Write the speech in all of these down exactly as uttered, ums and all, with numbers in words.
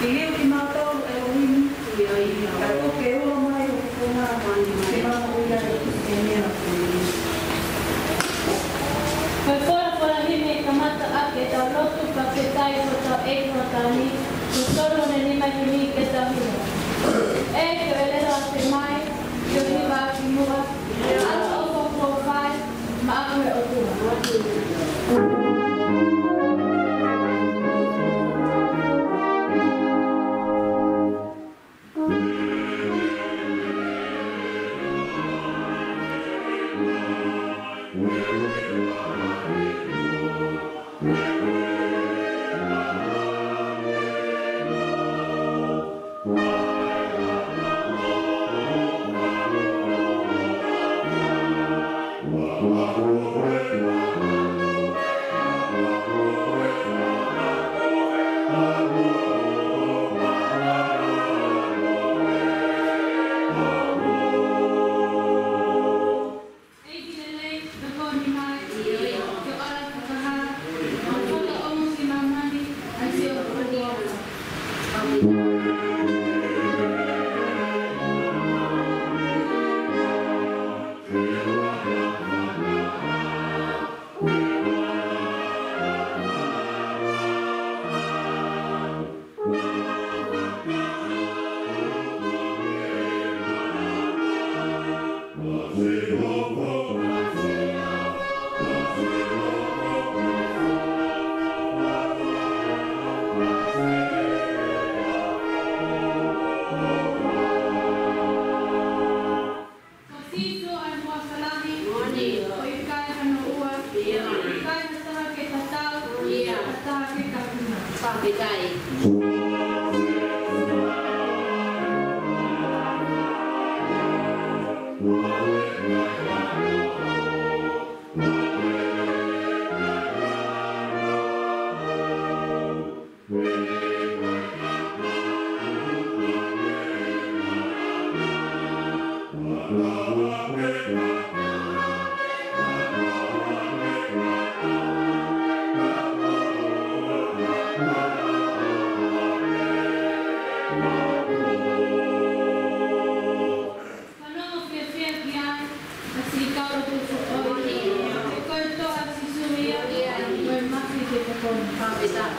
Liliu kimautolu ʻe ʻElohimi, kae tuku ke ulo mai hoku konga, ke mau ʻi ai ʻi he meʻa ko eni. Ko e folofola himi kamata ʻaki ʻetau lotu fakafetaʻi ki hotau ʻEiki ʻi he taimi ni, ko e tolu ʻo e nima himi ke tau hiva. ʻEiki, ʻoku ʻelelo ʻa e mei he hiva ki muʻa, ʻa e ʻofa kuo fai maʻaku ʻe ʻOtua. ʻEiki lelei, tokoni mai, ke ʻoua fakahā, ke fakaongo ki māmani ʻa siʻo kuoa. Ko Sīsū ʻa e moʻui falahi. Moʻoni. ʻOku ʻikai hano ua. ʻIo. ʻIkai ha taha ke tatau. ʻIo. Ha taha ke kapuna. Fakafetaʻi. Fanongo fiefia ki ai, ʻa siʻi kau lotu foʻou. He ko e toʻa ʻo Sīsū ia, ko e mafi ke tokoni. Fakafetaʻi.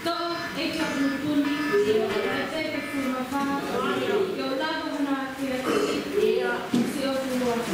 Toʻo ʻe he ʻOtua ʻa e puni, ʻa e teke fuma fā, ke o lava hona ʻaki ʻa e siʻo kuoa.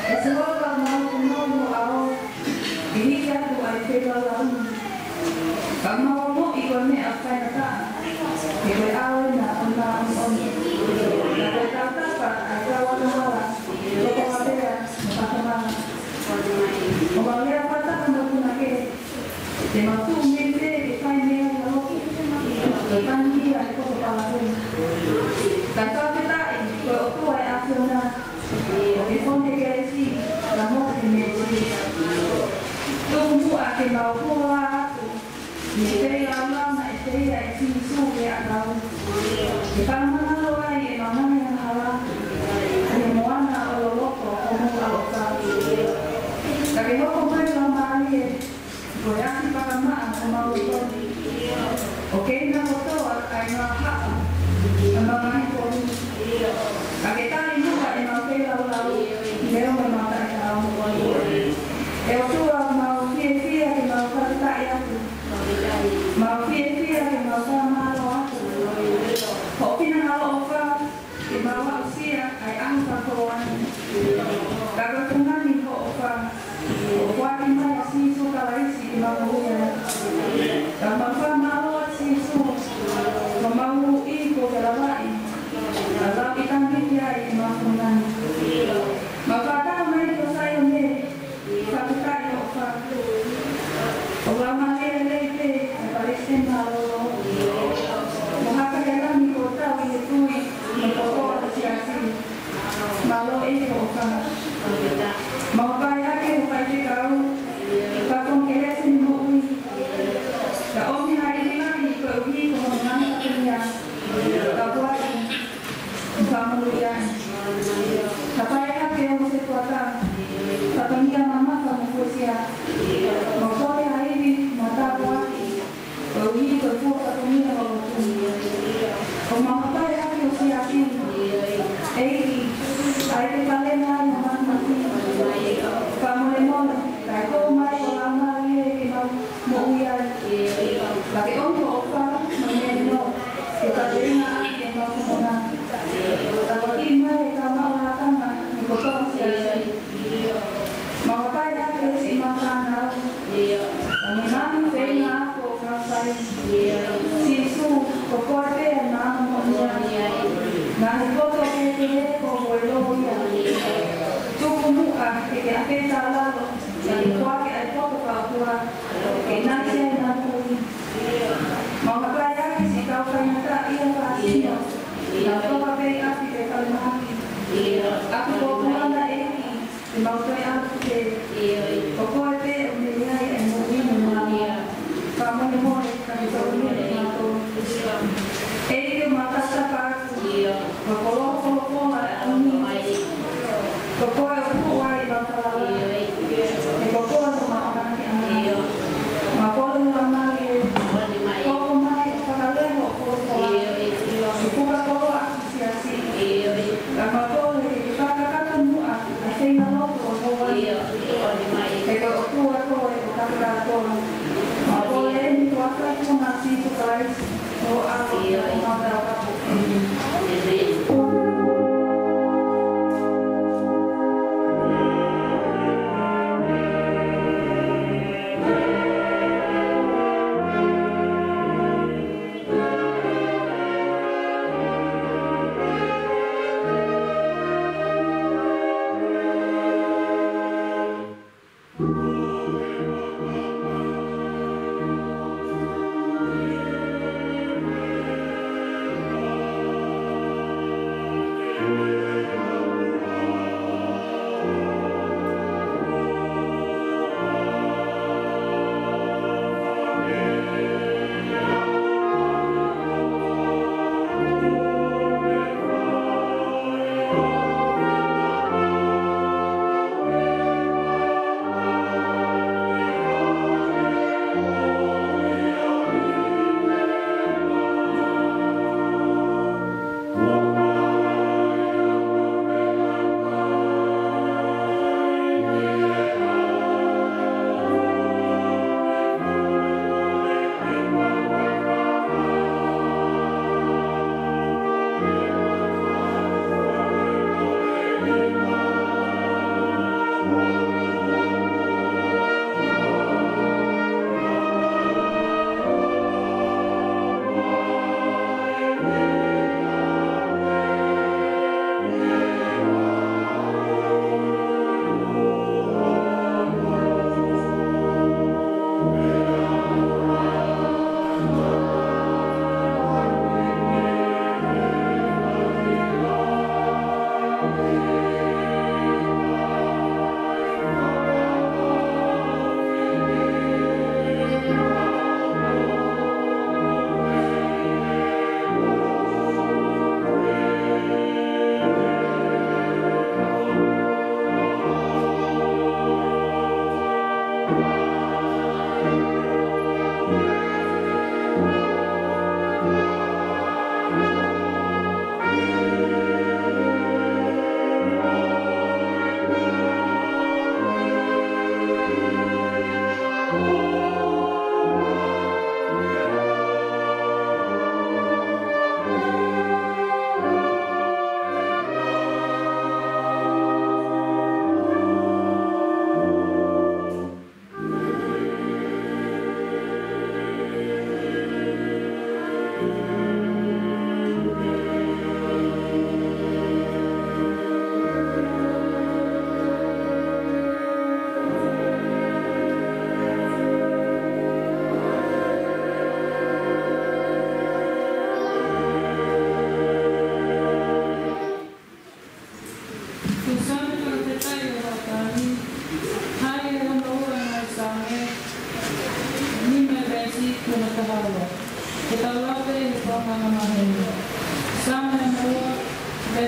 ʻE Sihova, ʻoku mau punou mo au, ʻi he hiki atu ʻa e feilaulau ni. Ka mau ongoʻi ko e meʻa faingataʻa, he ko e ʻao ena ʻo e māʻoniʻoni. Ka ko e tautapa ʻa e kau angahala, ʻoku hoko pea mo e fakatomala. ʻOku mau lea fakataha mo e punake, te mau tuʻu mei fē ke fai mei ai ha lotu, ke fai mei ai e poto palakuni. Mau hū atu ʻi he feilaulau naʻe fai ʻe Sīsū ki he ʻakau, ke fakamālō ai ʻemau ngaahi angahala ʻi he moana ʻo e loloto ʻo hoʻomou ʻaloʻofa. Ka ke hoko mai Laumālie ko e ʻasi fakamaʻa ʻo homau loto, ʻo keina kotoa ʻa e ngaahi haʻa ʻo ʻemau ngaahi potu. Ka ke tali muʻa ʻemau feilaulau, lea mo ʻemau taʻetaau. ʻE ʻOtua, mau fiefia ke mau fakafetaʻi atu. Mau fiefia ke mau fakamālō atu. Hoʻo finangalo ʻofa ke mau aʻusia ʻa e ʻaho fakakoloa ni. Ka ko e fungani hoʻo ʻofa, ʻo foaki mai ʻa Sīsū Kalaisi ke mau moʻui ai. Ka mau fakamālō atu Sīsū, ko homau moʻui kuo ke lavaʻi, ka lau i tangiki ai ʻemau fungani. Mau fakataha mai ki ho Saione, fakafetaʻi hoʻo ʻofa. Ko ho Laumālie Lelei pē, ʻa e Palesiteni Mālōlō. Mo haka he langi ko e tau ʻi he tui, mo e koloa ʻo e Siasi. Mālō ʻEiki hoʻo ʻofa. Mau hapai hake ho faifekau, ka ko e kelesi ni moʻui. Ka ʻomi ha ivi lahi koeʻuhi ko hono ngaahi fatongia. Ka kuo ʻi Fakamoʻui ai. Hapai hake ʻo Sētuata, fatongia mamafa mo fuesia. Mau kole ha ivi mo ha tāpuaki, koeʻuhi ko e fua fatongia ʻo e lotu. ʻOku mau hapai hake ʻo Siasi, ʻEiki, ʻa e ke palena ai ho māfimafi. Fakamolemole, kae hoko mai ho Laumālie ke mau moʻui ai. Ka ke ʻomi hoʻo ʻofa mo e melino ke fakatelinga ʻaki ʻemau fononga. Tāpuakiʻi mai e kau maʻu lakanga ni kotoa ʻo e Siasi. Mau hapai hake siʻi maʻu fānau, mo e ngaahi feinga ako ʻoku nau fai. Sīsū, ko koe pē ʻa e maama moʻonia. Ngaahi poto kehekehe ko ho loi ia. Tuku muʻa ke ke ʻafeita lalo, ʻa e kuake ʻa e poto fakaʻotua, ke nai sia ʻi he nau kui. Mau hapai hake siʻi kau faingataʻaʻia fāsino, nau toka pē ʻi ʻapi pe falemahaki. ʻApi pōpula na ʻEiki, ke mau toe ʻalu pē. Ko koe pē ʻoku mei ai ʻa e moʻui mo e mālohi. Fakamolemole, ka ke tokoniʻi kimautolu. ʻEiki, mau tapa atu. Ko e koloa folofola ʻa e ʻaho ni. Ko koe ʻoku puʻu ai ʻemau falala. He ko koe homau ʻamanaki ʻamanaki. Mau kole ho Laumālie, hoko mai ʻo fakalea hoʻo folofola. Ke puka koloa ʻaki ho Siasi. Ka mau kole ke ke fakakakato muʻa ʻa e feinga lotu ʻo e houa ni. He ko e ʻOtua koe ʻo tapuakiʻi kitautolu. Mau kole eni ʻi he huafa ʻo Sīsū Kalaisi.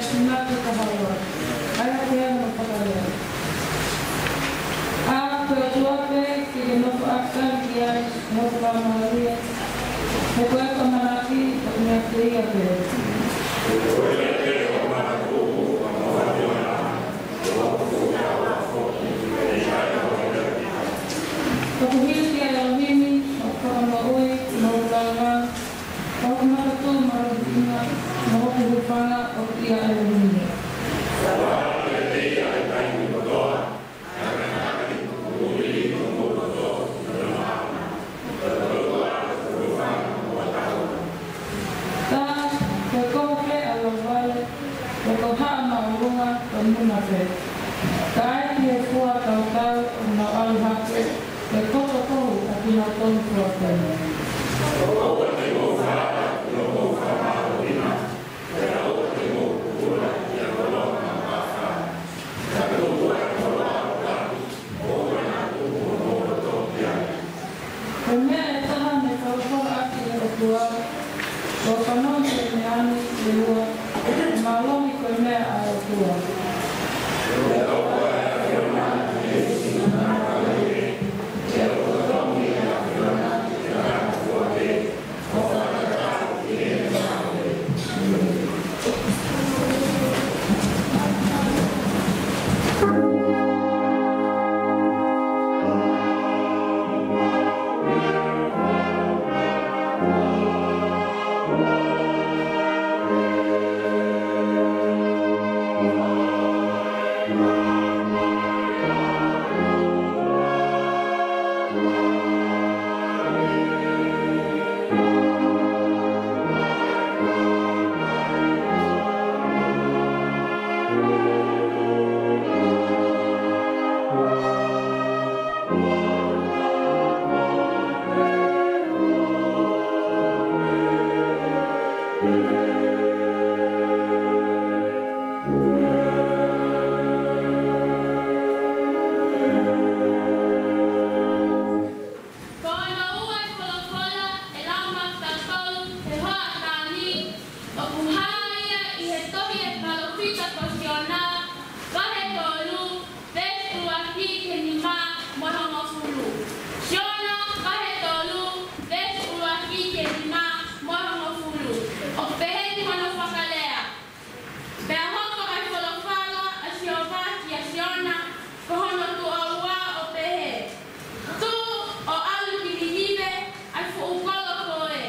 Mate kahawa. ʻAi hake ʻa hono fakalea. ʻA, ko e ʻOtua pē ke ke nofo ʻaki ki ai ʻa hoʻo faingamālie, he ko e ʻamanaki ʻoku meiate ia pē. ʻOku hili kia ʻElohimi ʻa e fakamoʻui mo e langa, ʻa hoku makatuʻu mahuʻinga, mo hoku hūfanga ʻoku ʻia ʻElohimi. Tā, ko e kohu pē ʻa lauvale, ko e kohu haʻa māʻolunga, ko e muna pē. Ka ʻai ki he fua tautau, ʻo nau ʻalu hake, ko e kotokohu ʻa kinautolu fua pē. Ko e meʻa ʻe taha naʻe folofola ʻaki ʻe he ʻOtua, ʻo fanongo ki he meʻa ni ʻe ua, ʻo mālohi ko e meʻa ʻa e ʻOtua. Ko hono ua e folofola ʻe lau maʻatautolu he hoʻatā ni, ʻoku hā ia ʻi he tohi ʻa e palōfita ko Siona, vahe tolu, veesi ʻuluaki ki he nima mo e hongofulu. Siona, vahe tolu, veesi ʻuluaki ki he nima mo e hongofulu. ʻOku pehē ni hono fakalea. Pea hoko ʻa e folofola ʻa Sihova kia Siona, ko hono tuʻo ua ʻo pehē: Tuʻu ʻo ʻalu ki Ninive, ʻa e fuʻu kolo ko ē,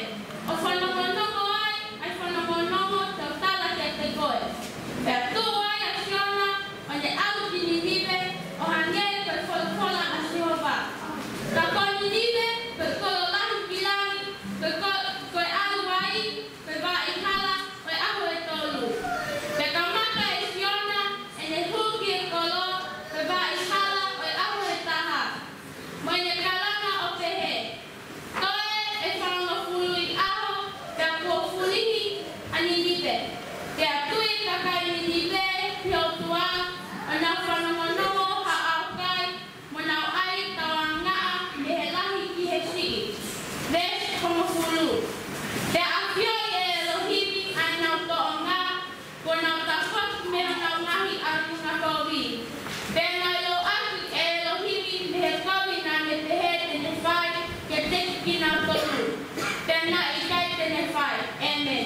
ʻo fanongonongo ai ʻa e fanongonongo te u tala kiate koe. Pea tuʻu ai ʻa Siona, ʻo ne ʻalu ki Ninive, ʻo hangē ko e folofola ʻa Sihova. Ka ko Ninive, ko e kolo lahi ki langi, ko e ko-, ko e ʻalu ai, ko e vaʻa hala ʻo e ʻaho ʻe tolu. Pea kamata ʻe Siona ʻene hū ki he kolo, ko e vaʻa hala ʻo e ʻaho ʻe taha, mo ʻene kalanga ʻo pehē: Toe ʻe fāngofulu ʻi ʻaho, pea kuo fulihi ʻa Ninive. Pea tui ʻa e kakai Ninive ki he ʻOtua, ʻo nau fanongonongo ha ʻaukai, mo nau ʻai tauangaʻa mei he lahi ki he siʻi. Veesi hongofulu. Pea ʻafioʻi ʻe ʻElohimi ʻa ʻenau tōʻonga, kuo nau tafoki mei honau ngaahi ʻatunga kovi. Pea naʻe ʻoatu ʻe ʻElohimi mei he kovi naʻa ne pehē te ne fai kiate kinautolu. Pea naʻe ʻikai te ne fai. ʻĒmeni.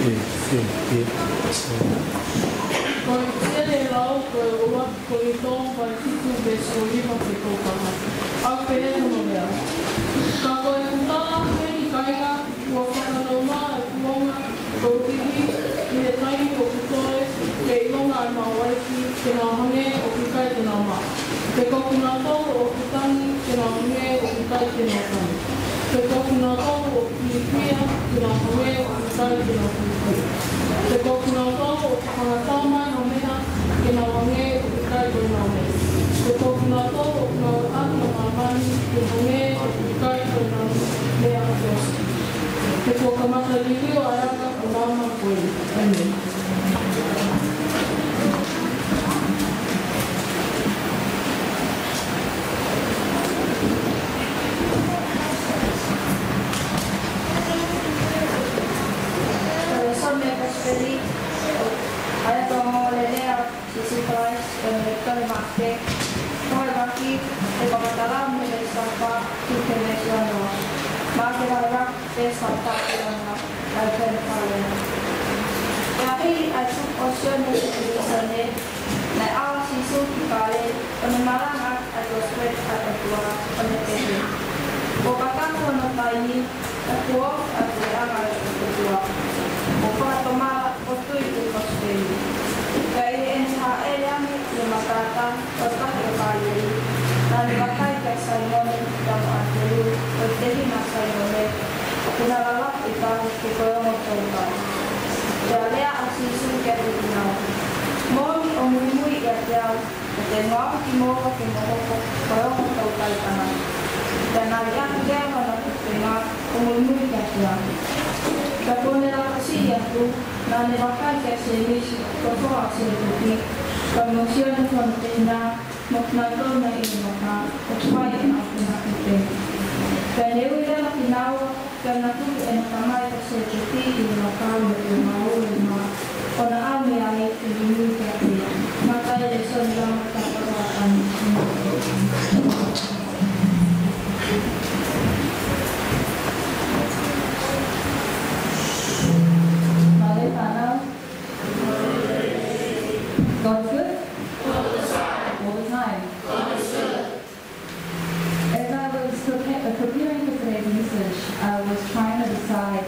Ko e Esekieli lau ko e ua, ko e tolu, vahe fitu, veesi ua nima ki he tolu taha. ʻOku pehē hono lea: Ka ko ʻeku tala ki he kāinga, kuo fakanounou ʻa e kuonga, ko e ʻuhinga ʻi he taimi ʻoku toe ke ʻilonga ʻa e maʻu ʻapi, ke nau hangē ʻoku ʻikai te nau maʻu. Pe ko kinautolu ʻoku tangi, ke nau hangē ʻoku ʻikai te nau tangi. Pe ko kinautolu ʻoku fiefia, ke nau hangē ʻoku ʻikai te nau fiefia. Pe ko kinautolu ʻoku fakatatau mai ha meʻa, ke nau hangē ʻoku ʻikai te nau meʻa. Pe ko kinautolu ʻoku nau ʻoatu ʻa māmani, ke hangē ʻoku ʻikai te nau meʻa ʻo ʻosi. He kuo kamata liliu ʻa e anga ʻo e laumālie ko eni. ʻĒmeni. Ko e lēsoni Kosipeli ʻa e ongoongolelei ʻa Sīsū Kalaisi ʻe Maʻake. Ko e vahe, ʻe fakatala mei he veesi taha fā ki he veesi uanoa. Maʻake vahe ua, veesi taha fā ki he uanoa. ʻA e pehē ʻa e folofola. Pea hili ʻa e tupu ʻo Sione ki he lēsoni, naʻe ʻalu ʻa Sīsū ki Kāleli, ʻo ne malanga ʻa e kosipeli ʻa e ʻOtua, ʻo ne pehē: Kuo kakano hono taimi, pea kuo ofi ʻa e puleʻanga ʻo e ʻOtua. Mou fakatomala, ʻo tui ki he kosipeli. Pea ʻi heʻene hāʻele ange ʻi he matata ʻo e tahi ʻo Kāleli, naʻa ne vakai kia Saimone, pea mo ʻAnitelū, ko e tehina ʻo Saimone, ʻoku na lalafi ʻi tahi, he ko e ongo toutai. Pea lea ʻa Sīsū kiate kinaua: Moʻoni ʻo muimui ʻiate au, ʻo te u ngaohi kimoua ke mou hoko ko e ongo toutai ʻa e ʻOtua. Pea na liʻaki leva honau tupuʻanga, ʻo muimui kiate ia. Pea kuo ne lātosiʻi atu, naʻa ne vakai kia Sēmisi, ko e foha ʻo Sēpeti, pea mo Sione ko hono tehina, mo kinautolu naʻe ʻi he vaka, ʻoku fai ʻenau fenāpite. Pea ne ui leva kinaua, pea naʻe tuku ʻena tamai ko Sēpeti ʻi he vaka mo e teunga ʻo e lima, ʻo na ʻalu mei ai ke muimui kiate ia. Mātai, lēsoni lau maʻu taha ua ʻa e ʻAfiona. Mālō e fānau. God is good. All the time. As I was prepa-, uh, preparing for today's message, I was trying to decide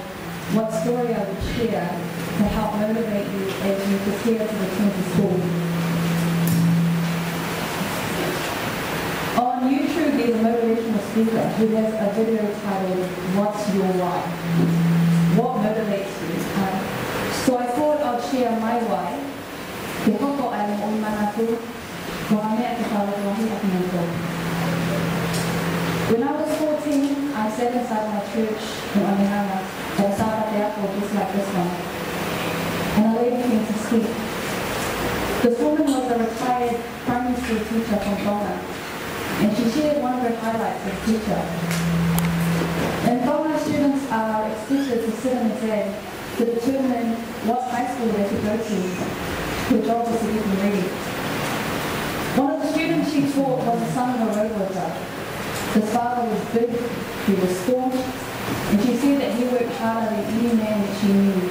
what story I would share to help motivate you as you prepare for the twenty school. On YouTube, there's a motivational speaker who has a video titled, "What's Your Why?" What motivates you? Uh, so I thought I'd share my why, ke hoko ʻa e moʻui manatu ko ha meʻa ke fakalahilahiʻaki mautolu. When I was fourteen, I sat inside my church in Onehunga at a Sāpate ako just like this one. And a lady came to speak. This woman was a retired primary school teacher from Tonga, and she shared one of her highlights as a teacher. In Tonga, students are expected to sit an exam to determine what high school they should go to, who job was to get them ready. One of the students she taught was the son of a road worker. His father was big, he was staunch, and she said that he worked harder than any man that she knew.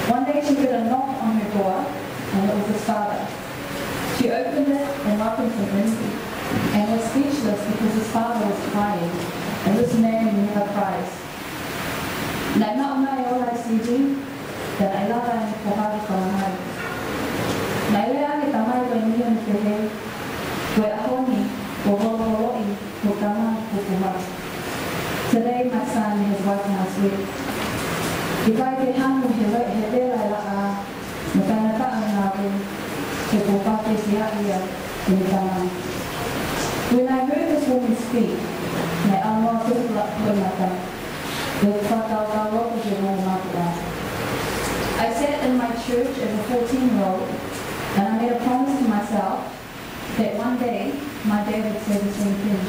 One day she heard a knock on her door, and it was his father. She opened it and welcomed him in, and was speechless because his father was crying, and this man never cries. Naʻe maʻu mai ʻe ia ʻa e C D, pea naʻe lava ʻene foha ke fakahā. Naʻe lea ange ʻa e tamai ko eni ʻo ne pehē, "Ko e ʻaho ni, kuo holoholoʻi hoku tama pupuha. Today my son has wiped my slate." ʻIkai ke hanu he le-, he lea ʻa e laʻā, mo e faingataʻa ʻo e ngāue, he kuo fakahā ia ʻe heʻene tama. When I heard this woman speak, naʻe ʻalu ʻo tuku ʻa e loʻimata. It fakakaukau loto ki he ongo mātuʻa. I sat in my church as a fourteen-year-old, and I made a promise to myself that one day my dad would say the same thing.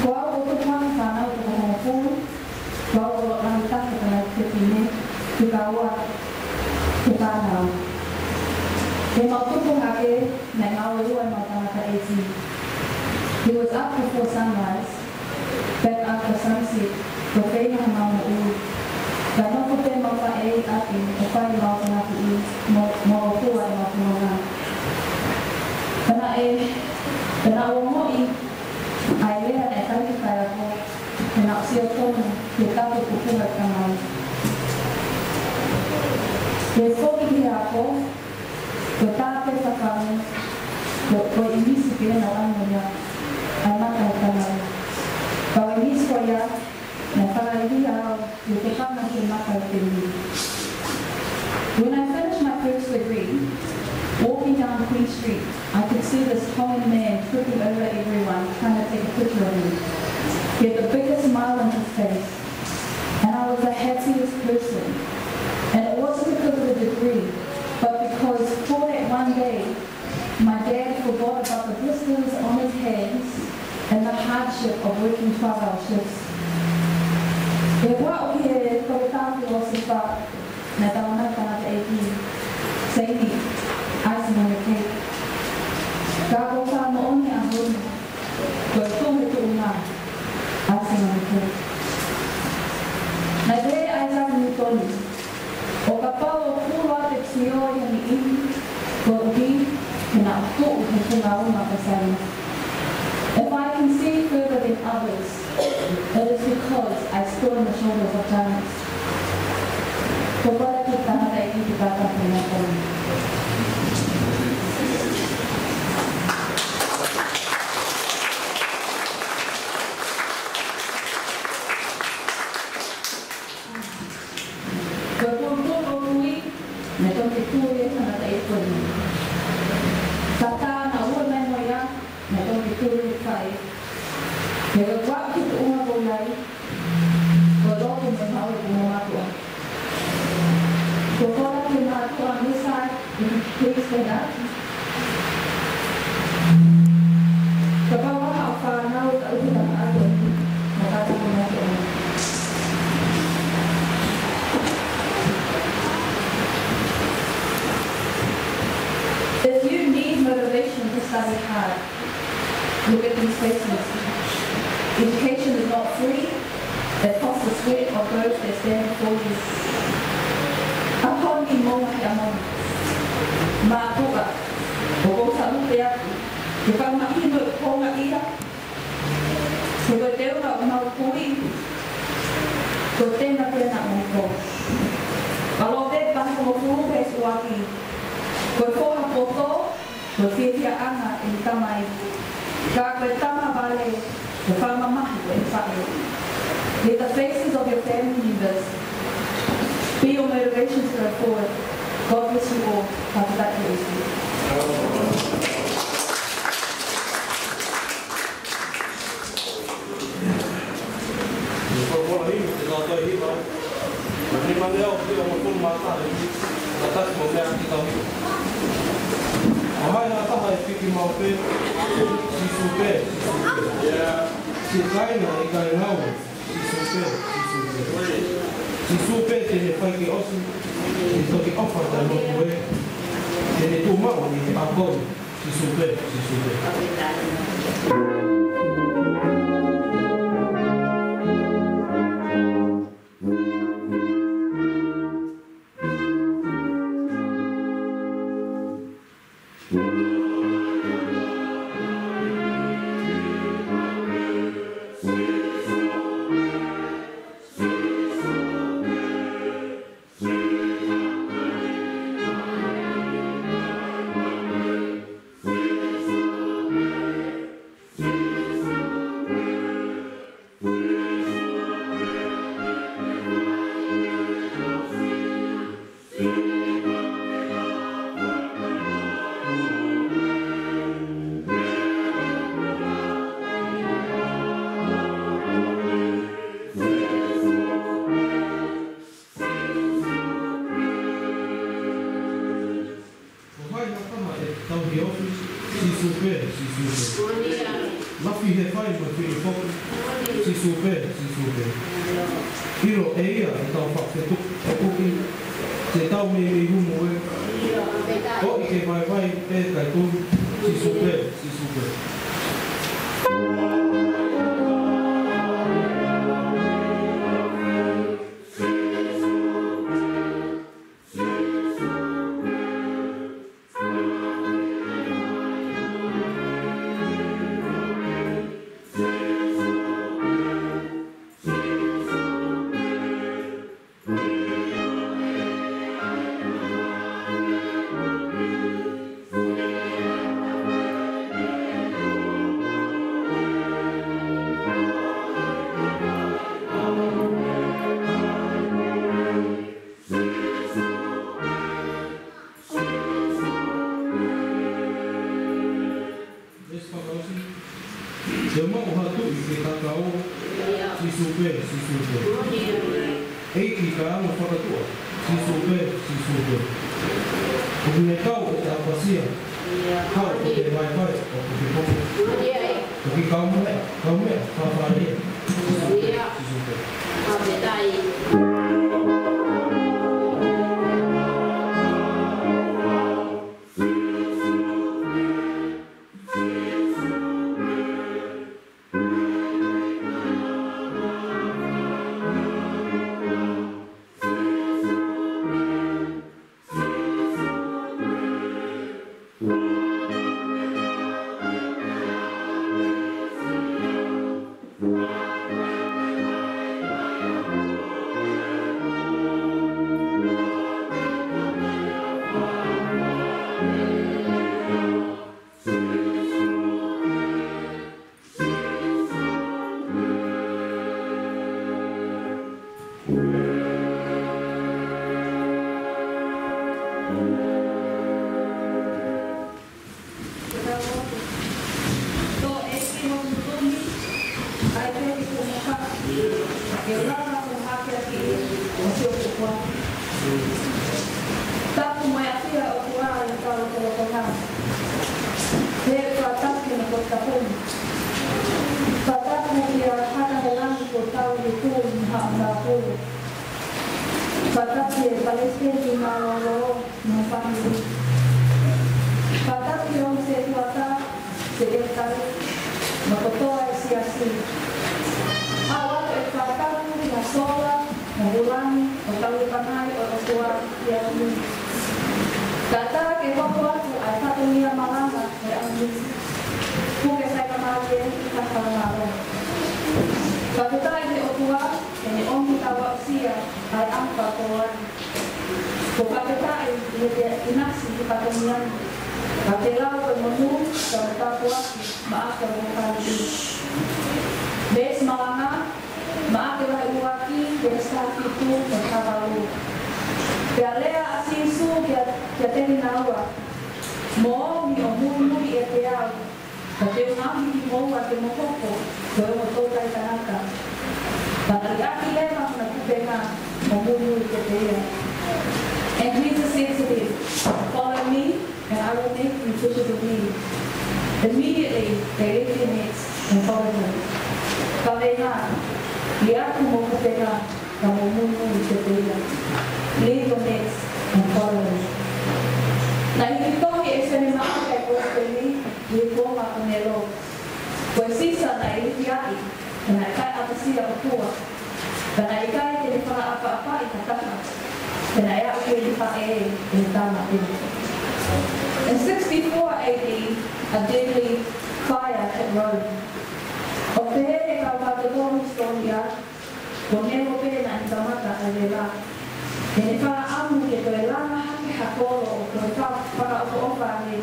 Ko au ʻoku ou tupu ange he fānau ʻe toko hongofulu, ko au ʻoku ou lahi taha he fānau fefine, fika ua he fānau. Heʻemau tupu hake, naʻe ngāue ua ʻemau tangataʻeiki. He was up before sunrise, back after sunset, ko e feinga homau moʻui. Pea nofo pē ʻemau ʻo fai maʻu ʻa e ngaahi ʻi mo, mo hua ʻi maʻu ʻa e ngaahi. Pea naʻe, pea naʻe ongoʻi ʻa e lea naʻe fai ʻe he faiako, pea naʻe ʻosi ʻo tonu ke tapu kupunga tamai. Pea foki ki he ako, ko e tā pē fakamu, ko, ko e ʻinisi pē naʻe ʻamu ia, ʻa e mata ʻo e tamai. Pea ko e ʻinisi ko ia, naʻe fakaʻilonga au, ʻi he tokanga ki he mata ʻo e temipale. When I finished my first degree, walking down Queen Street, I could see this common man tripping over everyone, trying to take a picture of me. He had the biggest smile on his face, and I was the happiest person. And it wasn't because of the degree, but because for that one day, my dad forgot about the blisters on his hands and the hardship of working twelve-hour shifts. ʻI he vaʻu ki he toketā filōsefa, naʻe talamai ʻe he tangataʻeiki, "Seini, icing on the cake." Ka ko e fakamoʻoni ʻaho ni, ko e tuʻu he tuʻunga, icing on the cake. Naʻe pehē ʻe Isaac Newton, ʻo kapau ʻoku fuʻu loa te sio ʻi ha niʻihi, koeʻuhi ke nau tuʻu he funga uma ʻo e saienisi. If I can see further than others, it is because I stood on the shoulders of giants. Ko e kole ki he tangataʻeiki ke tata pena koni. Ko e pulupulu ʻo e kui, naʻe toki tui ʻe he tangataʻeiki ko eni. Ka tā naʻe ua mai mo ia, naʻe toki tui ʻe he fai. He ko e vaʻu ki he tuʻunga ko ia, ko e lotu mo e maʻu ʻe he punamātuʻa. Ko e kole ki he mātuʻa ʻi he sai, Please stand up. Kapau ʻoku ʻi ai ha fānau ʻoku ʻi he tafaʻaki ko eni, mo ka tapu mo ke ʻomi. If you need motivation to study hard, look at these faces. Education is not free. It costs the sweat of those that stand before you. ʻAho ni mo e ngaahi ʻaho ni. Mātuʻa, ʻoku ou salute atu, ke fakamahino ʻa e konga ia, he ko e teunga ʻo homau kui, ko e tenga pē naʻa mo e kou. Palōvepi vahe hongofulu veesi ua ki, ko e foha poto, ko e fiefiaʻanga ʻene tamai, ka ko e tama vale, ko e fakamamahi ʻo ʻene faʻē. Let the faces of your family members be your motivation to go forward. God bless you all. Fakafetaʻi ki he ʻEiki. Ko e folofola himi, te tau toe hiva. Ko e nima lea ʻo e fika hongofulu mā taha, ʻa e tasi mo e meʻa ki tau hiva. Ko hai ha taha ʻe piki maʻu pē, Sīsū pē, Sīsū pē. Siʻi kāinga ʻikai ngāue, Sīsū pē, Sīsū pē. Sīsū pē te ne fai ke ʻosi, ʻi he toki ʻofa taʻemoʻui. Te ne tuʻu maʻu ʻi he ʻakau, Sīsū pē, Sīsū pē. Ko hai ha taha ʻe tauhi ʻofisi, Sīsū pē, Sīsū pē. Lafi he fai mo e fili foki, Sīsū pē, Sīsū pē. ʻIlo ʻe ia ʻetau fakafetuki, te tau meimei humu ē. ʻOi ke vaivai pē kae tonu, Sīsū pē, Sīsū pē. Ke kakau, Sīsū pē, Sīsū pē. ʻEiki, kae anga fakatuʻa, Sīsū pē, Sīsū pē. ʻOku ne kau ʻi he ʻapasia, kau ʻi he vaivai ʻo e popo. Toki kaumeʻa, kaumeʻa, fāfālia, Sīsū pē, Sīsū pē. Tapu mo e ʻafio ʻa e ʻOtua ʻi hotau lotolotonga. Pea fakatapu ki hono kotokafuni. Fakatapu kia Hakahelangi ko Tauhi Pui mo haʻa matāpule. Fakatapu ki he palesiteni mālōlō mo e fāmili. Fakatapu ki he ongo sētuata, sekelitali, mo e kotoa e siasi. ʻOatu e fakatapu kia Sola mo Hulani ʻo tau lepangai ʻo e ʻOtua ʻi he ʻaho ni. Kae ʻatā ke hoko atu ʻa e fatongia malanga ʻo e ʻaho ni. Puke sai ka mālie ʻi he fakamālō. Fakafetaʻi ki he ʻOtua, he naʻe ʻomi ke tau aʻusia ʻa e ʻaho fakakoloa ni. Ko e fakafetaʻi ʻi he ʻinasi ki he fatongia ni. Ka ke lau ko e monū, ka mo tāpuaki, Maʻake vahe fā. Veesi malanga, Maʻake vahe ʻuluaki, veesi taha fitu ki he taha valu. Pea lea ʻa Sīsū kia, kiate kinaua, Moʻoni ʻo muimui ʻiate au, ka te u ngaohi kimoua ke mo hoko ko e ongo toutai tangata. Pea liʻaki leva hona kupenga, ʻo muimui kiate ia. And Jesus said to them, "Follow me, and I will make you fishers of men." Immediately they left their nets and followed him. Kavenga, liʻaki mo kupenga, ka mo muimui kiate ia. Leave your nets and follow me. Naʻe hiki tohi ʻe Sione Maʻake ʻa e Kosipeli ʻi he kuonga ʻo Nelo. Ko e sisa naʻe ilifiaʻi, he naʻe fai ʻapasia ʻOtua. Ka naʻe ʻikai ke ne fakaʻapaʻapaʻi ha taha, he naʻe aʻu ki he ilifaʻē ʻe he tama pē. In sixty-four A D, a deadly fire hit Rome. ʻOku pehē ʻe he kau fakatotolo hisitōlia, ko Nelo pē naʻa ne kamata ʻa e vela. He naʻa ne fakaʻamu ke toe langa hake ha kolo ʻo toe fa-, fakaʻofoʻofa ange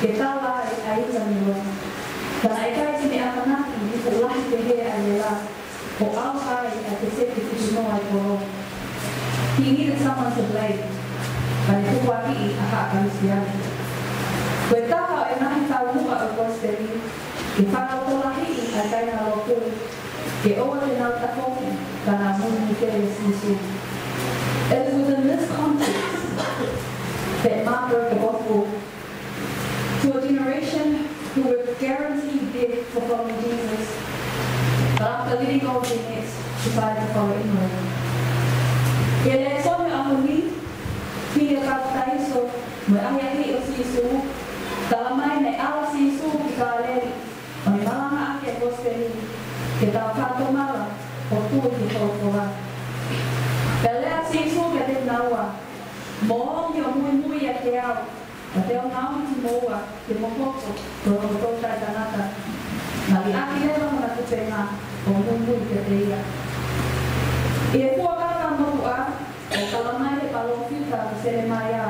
ke tala ai ʻa e ʻilo ʻa Nelo. Ka naʻe ʻikai ke ne ʻamanaki ʻi he fuʻu lahi pehē ʻa e vela, ʻo ʻauha ai ʻa e peseti fitungofulu ʻa e kolo. He needed someone to blame. Ka ne tukuakiʻi ʻa haʻa Kalisitiane. Ko e taha ʻo e ngaahi taumuʻa ʻo e Kosipeli, ke fakalotolahiʻi ʻa e kāingalotu, ke ʻoua te nau tafoki, ka nau muimui ki he Sīsū. It is within this context that Mark wrote the gospel to a generation who were guaranteed death for following Jesus, but after letting go of their nets, decided to follow anyway. Ko e lēsoni ʻo e ʻaho ni, hili ʻa e papitaiso mo e ʻahiʻahiʻi ʻo Sīsū, talamai naʻe ʻalu ʻa Sīsū ki Kāleli, ʻo ne malangaʻaki ʻa e Kosipeli, ke tau fakatomala ʻo tui ki he folofola. Pea lea ʻa Sīsū kiate kinaua, Moʻoni ʻo muimui ʻiate au, ka te u ngaohi kimoua ke mo hoko ko e ongo toutai tangata. Naʻe liʻaki leva hona kupenga, ʻo muimui kiate ia. ʻI he fuakava motuʻa, ʻoku talamai ʻe he palōfita ko Selemaia,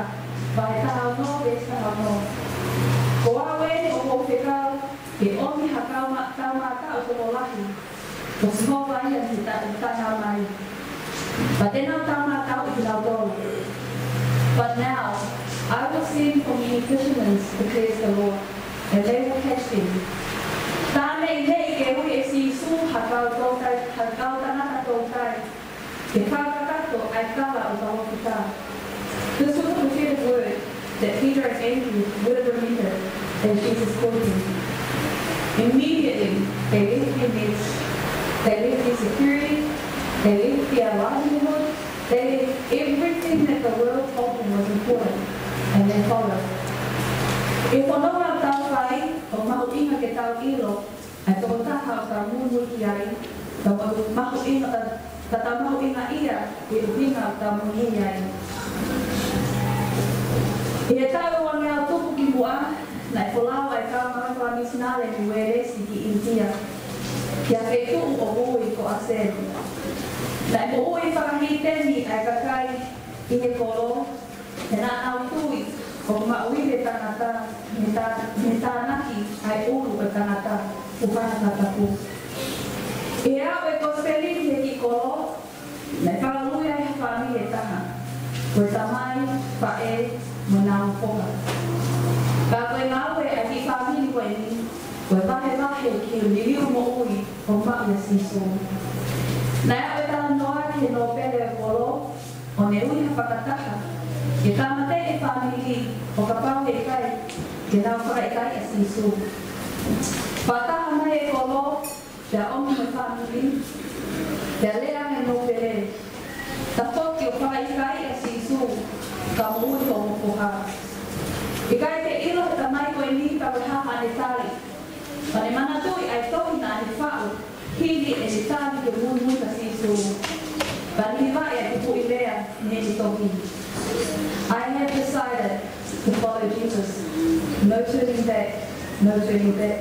vahe taha ono, veesi taha ono. Ko au eni ʻoku ou fekau ke ʻomi ha kau ma-, taumātaʻu tokolahi, ko Sihova ia mei he ta-, taʻengata mai. Pea te nau taumātaʻuʻi kinautolu. But now, I will send for many fishermen, declares the Lord, and they will catch them. Tā neʻineʻi ke ui ʻe Sīsū fakakakato ʻa e kala ʻo e palōfita. This was a prophetic word that Peter and Andrew would have remembered as Jesus called them. Immediately, they left their nets, they left their security, they left their livelihood, they left everything that the world told them was important, and they followed. ʻI he fononga ʻoku tau fai, ʻoku mahuʻinga ke tau ʻilo ʻa e tokotaha ʻoku tau muimui ki ai, ka ʻoku mahuʻinga, ka, ka tau mahuʻingaʻia ʻi he ʻuhinga ʻoku tau muimui ai. ʻI he taʻu ʻe uangeau tupu ki muʻa, naʻe folau ʻa e kau maʻu fakamisinale mei Uēlesi ki ʻInitia, ki ha feituʻu ʻoku ui ko ʻAseni. Naʻe moʻui fakahīteni ʻa e kakai ʻi he kolo, he naʻa nau tui ʻoku maʻu ʻe he tangata mei he tā-, mei he tānaki ʻa e ʻulu ʻo e tangata, ʻuhinga ki he tangata tapu. ʻI he aʻu ʻa e kosipeli ki he kiʻi kolo, naʻe fakaului ai ha fāmili ʻe taha, ko e tamai, faʻē, mo ʻenau foha. Ka ko e ngāue ʻa e kiʻi fāmili ko eni, ko e vahevahe ki he liliu moʻui ʻoku maʻu ʻia Sīsū. Naʻe aʻu e talanoa ki he nōpele ʻo e kolo, ʻo ne ui ha fakataha ke tāmateʻi e fāmili ʻo kapau he ʻikai ke nau fakaʻikaiʻi ʻa Sīsū. Fakataha mai e kolo, pea ʻomi mo e fāmili, pea lea ange e nōpele: Tafoki ʻo fakaʻikaiʻi ʻa Sīsū, ka moʻui hoʻomo foha. ʻIkai ke ʻilo ʻe he tamai ko eni pe ko e hā haʻane tali. Ka ne manatuʻi ʻa e tohi naʻa ne faʻu hili ʻene tali ke muimui kia Sīsū. Ka ne hivaʻi ʻa e pupuʻi lea mei heʻene tohi: I have decided to follow Jesus. No turning back, no turning back.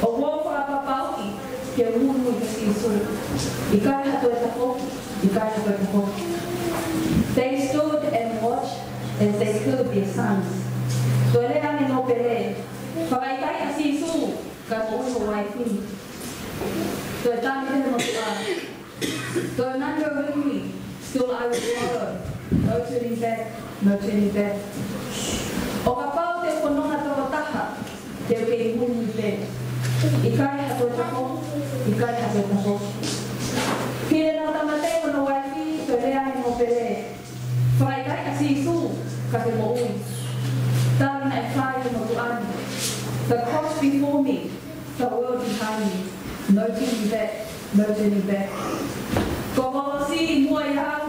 ʻOku ou fakapapauʻi ke u muimui kia Sīsū. ʻIkai ha toe tafoki, ʻikai ha toe tafoki. They stood and watched as they killed their sons. Toe lea ange e nōpele: Fakaʻikaiʻi ʻa Sīsū, ka moʻui ho uaifi. Toe tali pē e motuʻa: Don't undo with me, still I will follow. No turning back, no turning back. ʻO kapau te u fononga tokotaha, te u kei muimui pē. ʻIkai ha toe tafoki, ʻikai ha toe tafoki. Pile nau tāmateʻi hono uaifi, toe lea ange e nōpele: Fakaʻikaiʻi ʻa Sīsū, ka ke moʻui. Tali naʻe fai ʻe he motuʻa ni: The cross before me, the world behind me. No turning back, no turning back. Ko e kolosi ʻi muʻa ʻiate au,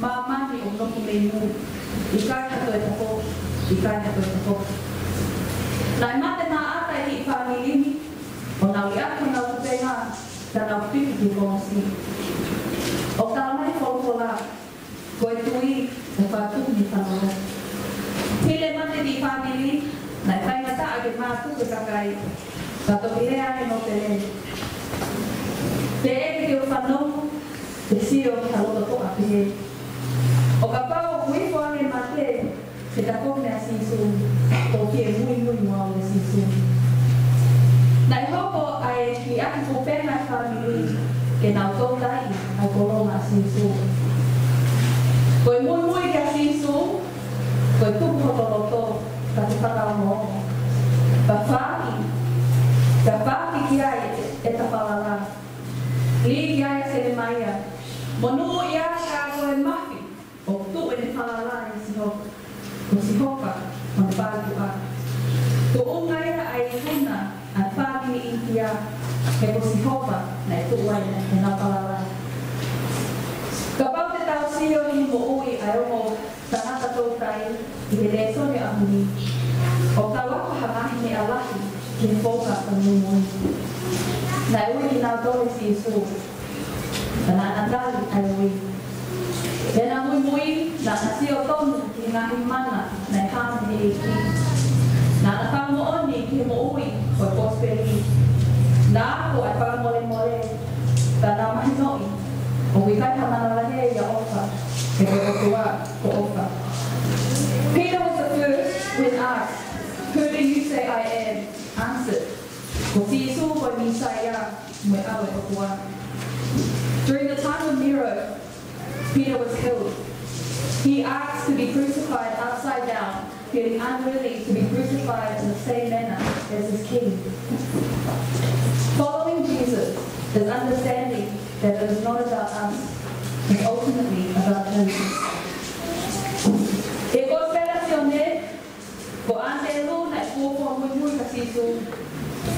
māmani ʻoku nofo mei mui. ʻIkai ha toe tafoki, ʻikai ha toe tafoki. Naʻe mate maʻata e kiʻi fāmili ni, ʻo nau liʻaki honau kupenga, ka nau piki ki he kolosi. ʻOku talamai ʻe he folofola: Ko e tui ʻe fakatupu mei he fanongo. Pile mate e kiʻi fāmili, naʻe faingataʻa ke mātuku e kakai, ka toki lea ange e nōpele: Teʻeki ke u fanongo, te u sio ki ha lototoʻa pehē. ʻO kapau ʻoku ifo ange e mate ke tafoki meia Sīsū, ʻoku ou fie muimui muʻa mo Sīsū. Naʻe hoko ʻa e liʻaki kupenga e fāmili ke nau toutai ʻa e kolo maʻa Sīsū. Ko e muimui kia Sīsū, ko e tuku hoto loto, ka ke fakaongoongo. Ka fāki, ka fāki ki ai ʻeta falala. Lī ki ai ʻa Selemaia: Monūʻia ka ko e mafi ʻoku tuʻu ʻene falala ʻia Sihova. Ko Sihova ko hono faletuʻa. Tuʻunga ia ʻa e ikuna ʻa e fāmili ʻInitia, he ko Sihova naʻe tuʻu ai ʻenau falala. Kapau te tau sio ki he moʻui ʻa e ongo tangata toutai ʻi he lēsoni ʻo e ʻaho ni, ʻoku tau ako ha ngaahi meʻa lahi ki he founga ʻo e muimui. Naʻe ui kinautolu ʻe Sīsū, ka naʻa na tali ʻa e ui. ʻI heʻena muimui, naʻa na sio tonu ki he ngaahi mana naʻe hā mei he ʻEiki. Naʻa na fakamoʻoni ki he moʻui ʻo e kosipeli. Na ako ʻa e fakamolemole, ka na mahinoʻi ʻoku ʻikai ha manavahē ʻia ʻOfa, he ko e ʻOtua ko ʻOfa. Peter was the first, when asked, "Who do you say I am?" answered, "Ko Sīsū ko e Mīsaia, mo e ʻAlo ʻo e ʻOtua." During the time of Nero, Peter was killed. He asked to be crucified upside down, feeling unworthy to be crucified in the same manner as his king. Following Jesus is understanding that it is not about us. It's ultimately about him. ʻI he Kosipeli ʻa Sione, ko ʻAnitelū naʻe fuofua muimui kia Sīsū.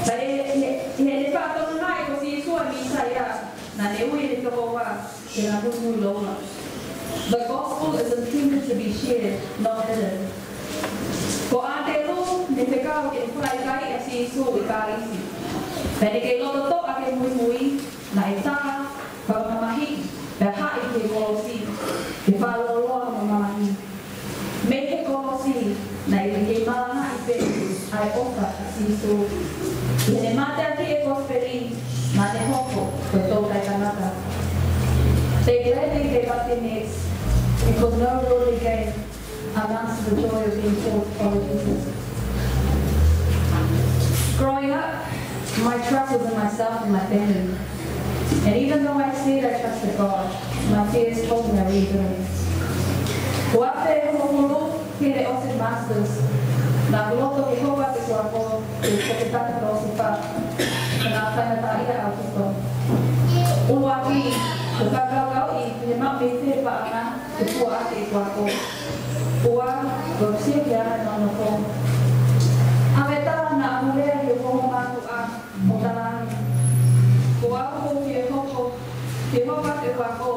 Ka ʻi he, ʻi he, ʻi heʻene fakatokangaʻi ko Sīsū ʻa e Mīsaia, naʻá ne ui ʻene tokoua ke na muimui loa. The gospel is intended to be shared, not hidden. Ko ʻAnitelū naʻe fekau ke fakaʻikaiʻi ʻa Sīsū ʻi Pālisi. Pea naʻe kei loto toʻa ke muimui, naʻe tā, fakamamahiʻi, pea haʻi ki he kolosi, ke fakalōloa hono mamahi. Mei he kolosi, naʻe kei malangaʻi pē ʻa e ʻofa ʻa Sīsū. ʻI heʻene mateakiʻi e Kosipeli, naʻá ne hoko ko e toutai tangata. They gladly gave up their nets, because no worldly gain amounts to the joy of being taught by Jesus. Growing up, my trust was in myself and my family. And even though I said I trusted God, my fears told me I really didn't. Kuo afe hongofulu, pea ʻosi e masters, naʻá ku loto ke hoko atu ko e ako, ke, ke tangata ʻosi fā. Naʻá ku faingataʻaʻia ʻaupito. ʻUluaki, ko e fakakaukau ʻi he maʻu mei fē e paʻanga ke fua ʻaki ʻeku ako. Ua, ko e sio ki he anga ʻo ʻeku nofo. ʻA e taha naʻá ku lea ki he ongo mātuʻa ʻo talaange, kuo u fie hoko, fie hoko atu ʻeku ako,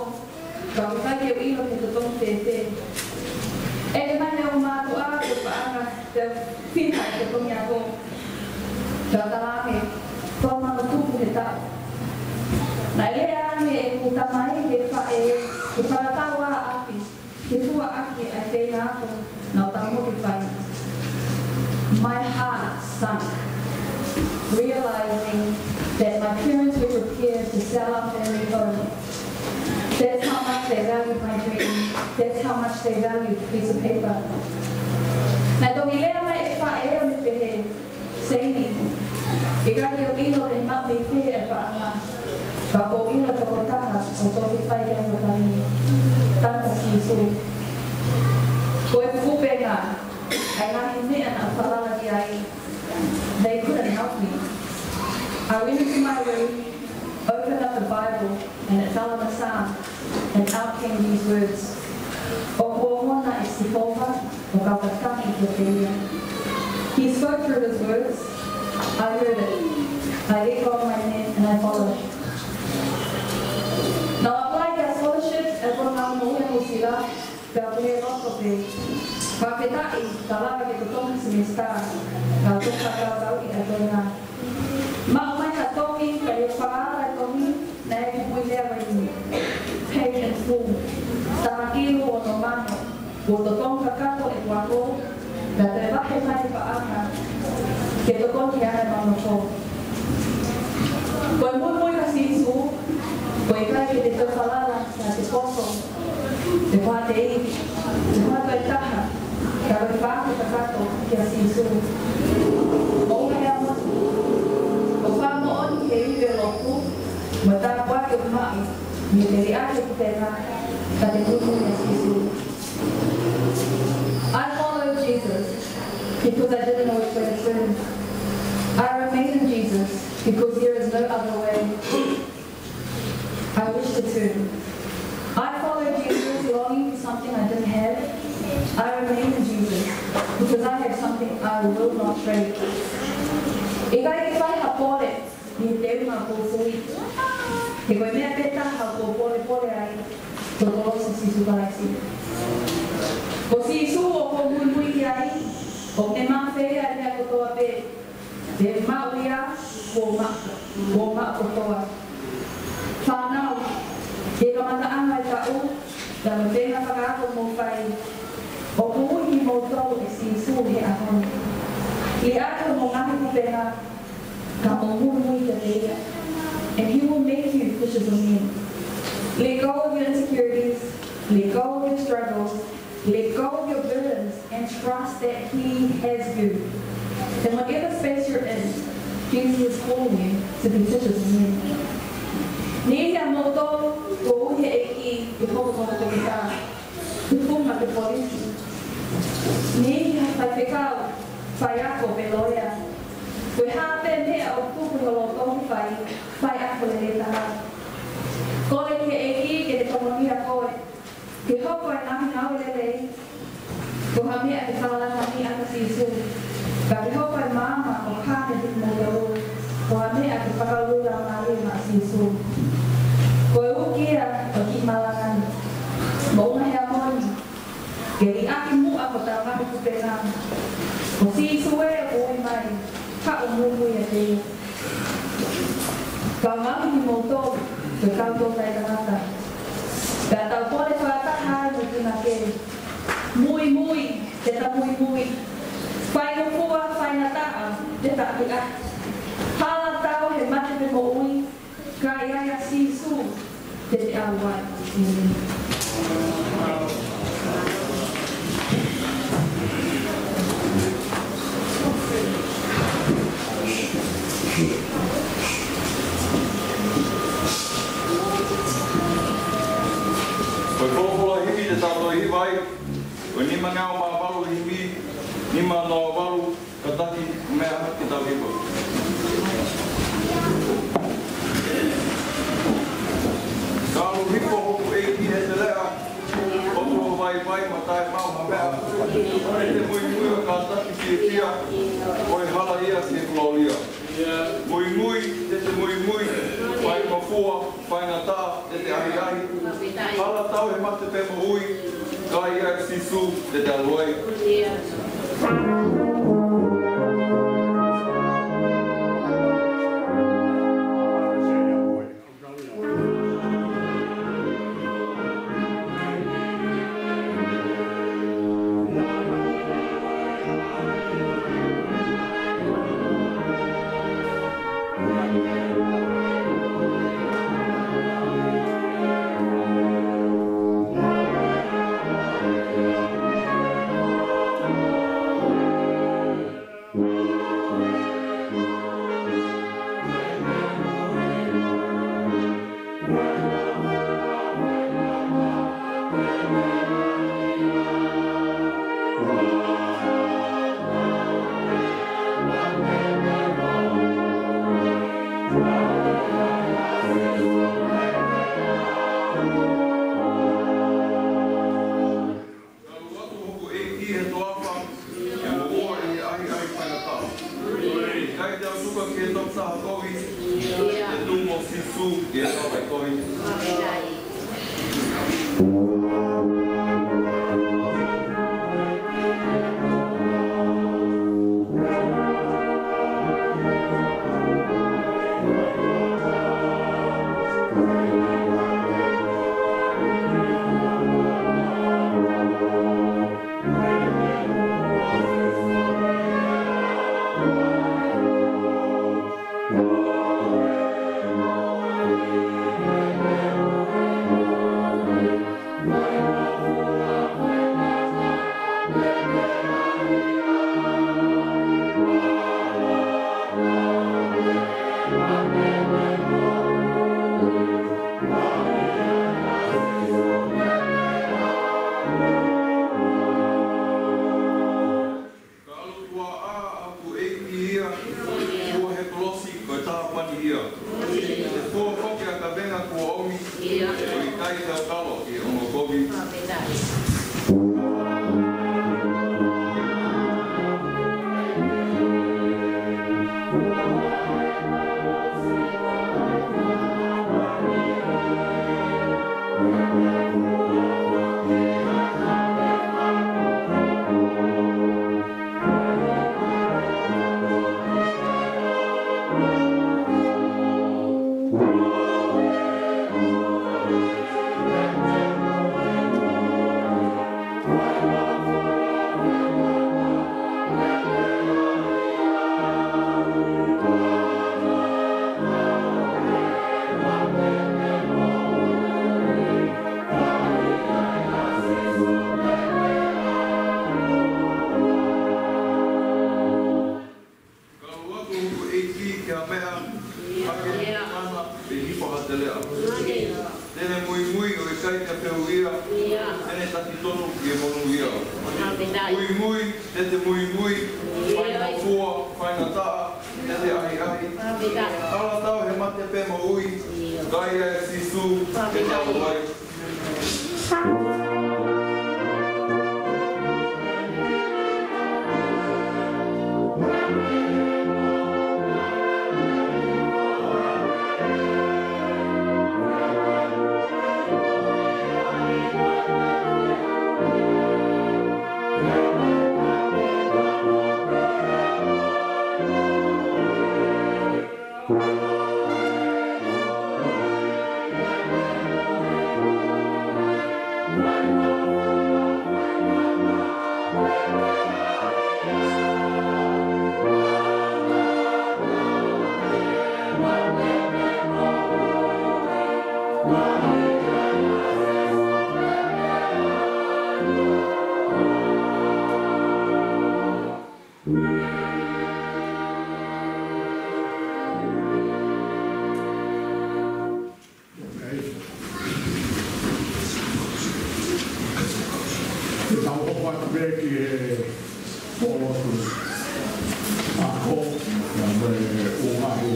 ka ʻoku ʻikai ke u ʻilo pe ʻe totongi fēfē. ʻEke mai e ongo mātuʻa ko e paʻanga, pe ko e fē e totongi ako. Ka u talaange, tolu mano tupu he taʻu. Naʻe lea ange ʻeku tamai ki he faʻē, ke fakatau ʻa ʻapi, ke fua ʻaki ʻa e feinga ako naʻá ku tangutu ke fai. My heart sunk, realizing that my parents were prepared to sell our family home. That's how much they valued my dream. That's how much they valued the piece of paper. Naʻe toki lea mai e faʻē ʻo ne pehē, Seini, ʻikai ke u ʻilo pe ʻe maʻu mei fē e paʻanga, ka ʻoku ou ʻilo tokotaha ʻoku toki fai ki ai hoʻo tangata, tangata Sīsū. Ko e kupenga ʻa e ngaahi meʻa naʻá ku falala ki ai, they couldn't help me. I went into my room, opened up the Bible, and it fell on a Psalm, and out came these words: ʻOku ongona ʻe Sihova ʻo kau tatangi kiate ia. He spoke through his words. I heard it. I let go of my net and I followed. Naʻá ku apply ki he scholarship ʻa e Potungāue Moʻui ʻa Nuʻu Sila, pea u pehē loto pē, fakafetaʻi, ka lava ke totongi e semester, ka u toki fakakaukauʻi ʻa e toenga. Maʻu mai ha tohi, ka ʻi heʻeku fakaʻaʻa e tohi, naʻe pupuʻi leva ʻi mui. Paid in full. Taha kilu ono mano. Kuo totongi kakato ʻeku ako, pea toe vahe mai e paʻanga ke totongi ʻa e anga ʻo ʻeku nofo. Ko e muimui kia Sīsū, ʻoku ʻikai ke te toe falala ki ha poto, pe ko ha teʻeki, pe ko ha toe taha, ka ko e fakaako kakato kia Sīsū. ʻOua ʻe ʻamanaki, ʻoku fakamoʻoni ʻe he ivi ʻo e lotu mo e tāpuaki ʻoku maʻu mei he liʻaki e kupenga, ka te muimui kia Sīsū. I followed Jesus because I didn't know which way to turn. I remain in Jesus because there is no other way I wish to turn. I followed Jesus longing for something I didn't have. I remain in Jesus because I have something I will not trade. ʻIkai ke fai ha pole ʻi he teunga ʻoku ou fui. He ko e meʻa pē taha ʻoku ou polepole ai, ko e kolosi ʻo Sīsū Kalaisi. Ko Sīsū ʻoku ou muimui ki ai, ʻokú ne mafeia ʻa e meʻa kotoa pē. Te u maʻu ia, kuo u maʻu, kuo u maʻu kotoa. Fānau, ʻi he kamataʻanga e taʻu, pea mo e feinga fakaako ʻoku mou fai, ʻoku ui kimoutolu ʻe Sīsū he ʻaho ni. Liʻaki hoʻomou ngaahi kupenga, ka mou muimui kiate ia. And he will make you fishers of men. Let go of your insecurities, let go of your struggles, let go of your burdens, and trust that he has you. And whatever space you're in, Jesus is calling you to be fishers of men. Niʻihi ʻia moutolu kuo ui ʻe he ʻEiki ke hoko ko ha toketā, tufunga pe polisi. Niʻihi ha faifekau, faiako pe loea. Ko e hā pē meʻa ʻoku tupu ʻi ho loto ke fai, faiako lelei taha. Kole ki he ʻEiki ke ne tokoniʻi koe. Hoko e ngaahi ngāue lelei, ko ha meʻa ke fakalangi ʻa Sīsū. Ka ke hoko e maama ʻo hangē pē kimoutolu, ko ha meʻa ke fakaului laumālie maʻa Sīsū. Ko e uki ia ʻo e kiʻi malanga ni. Moʻunga Heamoni, ke liʻaki muʻa hotau ngaahi kupenga. Ko Sīsū ē ʻoku ui mai, haʻu muimui ʻiate ia. Kau ngāue kimoutolu, ko e kau tō taʻetangata. Pea tau kole fakataha ai mo e punake. Muimui, te ta muimui. Faingofua, faingataʻa, te ta ʻahiʻahi. Hala tau he mate pe moʻui, ka ʻi ai ʻa Sīsū, te te ʻalu ai. Ko e folofola himi te tau toe hiva ai, ko e nima ngeau mā valu himi, nima noa valu, kātaki meʻa ke tau hiva. Ka ʻalu hifo hoku ʻEiki he teleʻa, ʻoku ou vaivai mo taʻemaʻu ha meʻa, te te muimui ʻo kātaki fiefia, ko e hala ia ki he kolōlia. Muimui, te te muimui, faingofua, faingataʻa, te te ʻahiʻahi. Hala tau he mate pe moʻui, ka ʻi ai ʻa Sīsū, te te ʻalu ai. Ka ʻalu atu hoku ʻEiki he toafa, ke moʻua ʻi he ʻahiʻahi faingataʻa. ʻIkai te u tuka ki he toketā kovi, te u tuʻu mo Sīsū ʻi he kau vaitohi. Ka ʻalu tuaʻā ʻa hoku ʻEiki ia, ua he kolosi ko e tāpani ia. Te fua foki ʻa e kavenga kuo ʻomi, ʻo ʻikai te u kalo ʻi he ongo kovi. Ka ʻalu atu hoku ʻEiki ki ha meʻa, hake mana, ʻe hifo ha teleʻa. Te ne muimui ʻo ʻikai te ne fehuʻia, te ne taki tonu ki he monūʻia. Muimui, te te muimui, faingofua, faingataʻa, te te ʻahiʻahi. Hala tau he mate pe moʻui, ka ʻi ai ʻa Sīsū, te te ʻalu ai. Ke tau hoko atu pē ki he pō lotu ako, pea mo e ʻū ngaahi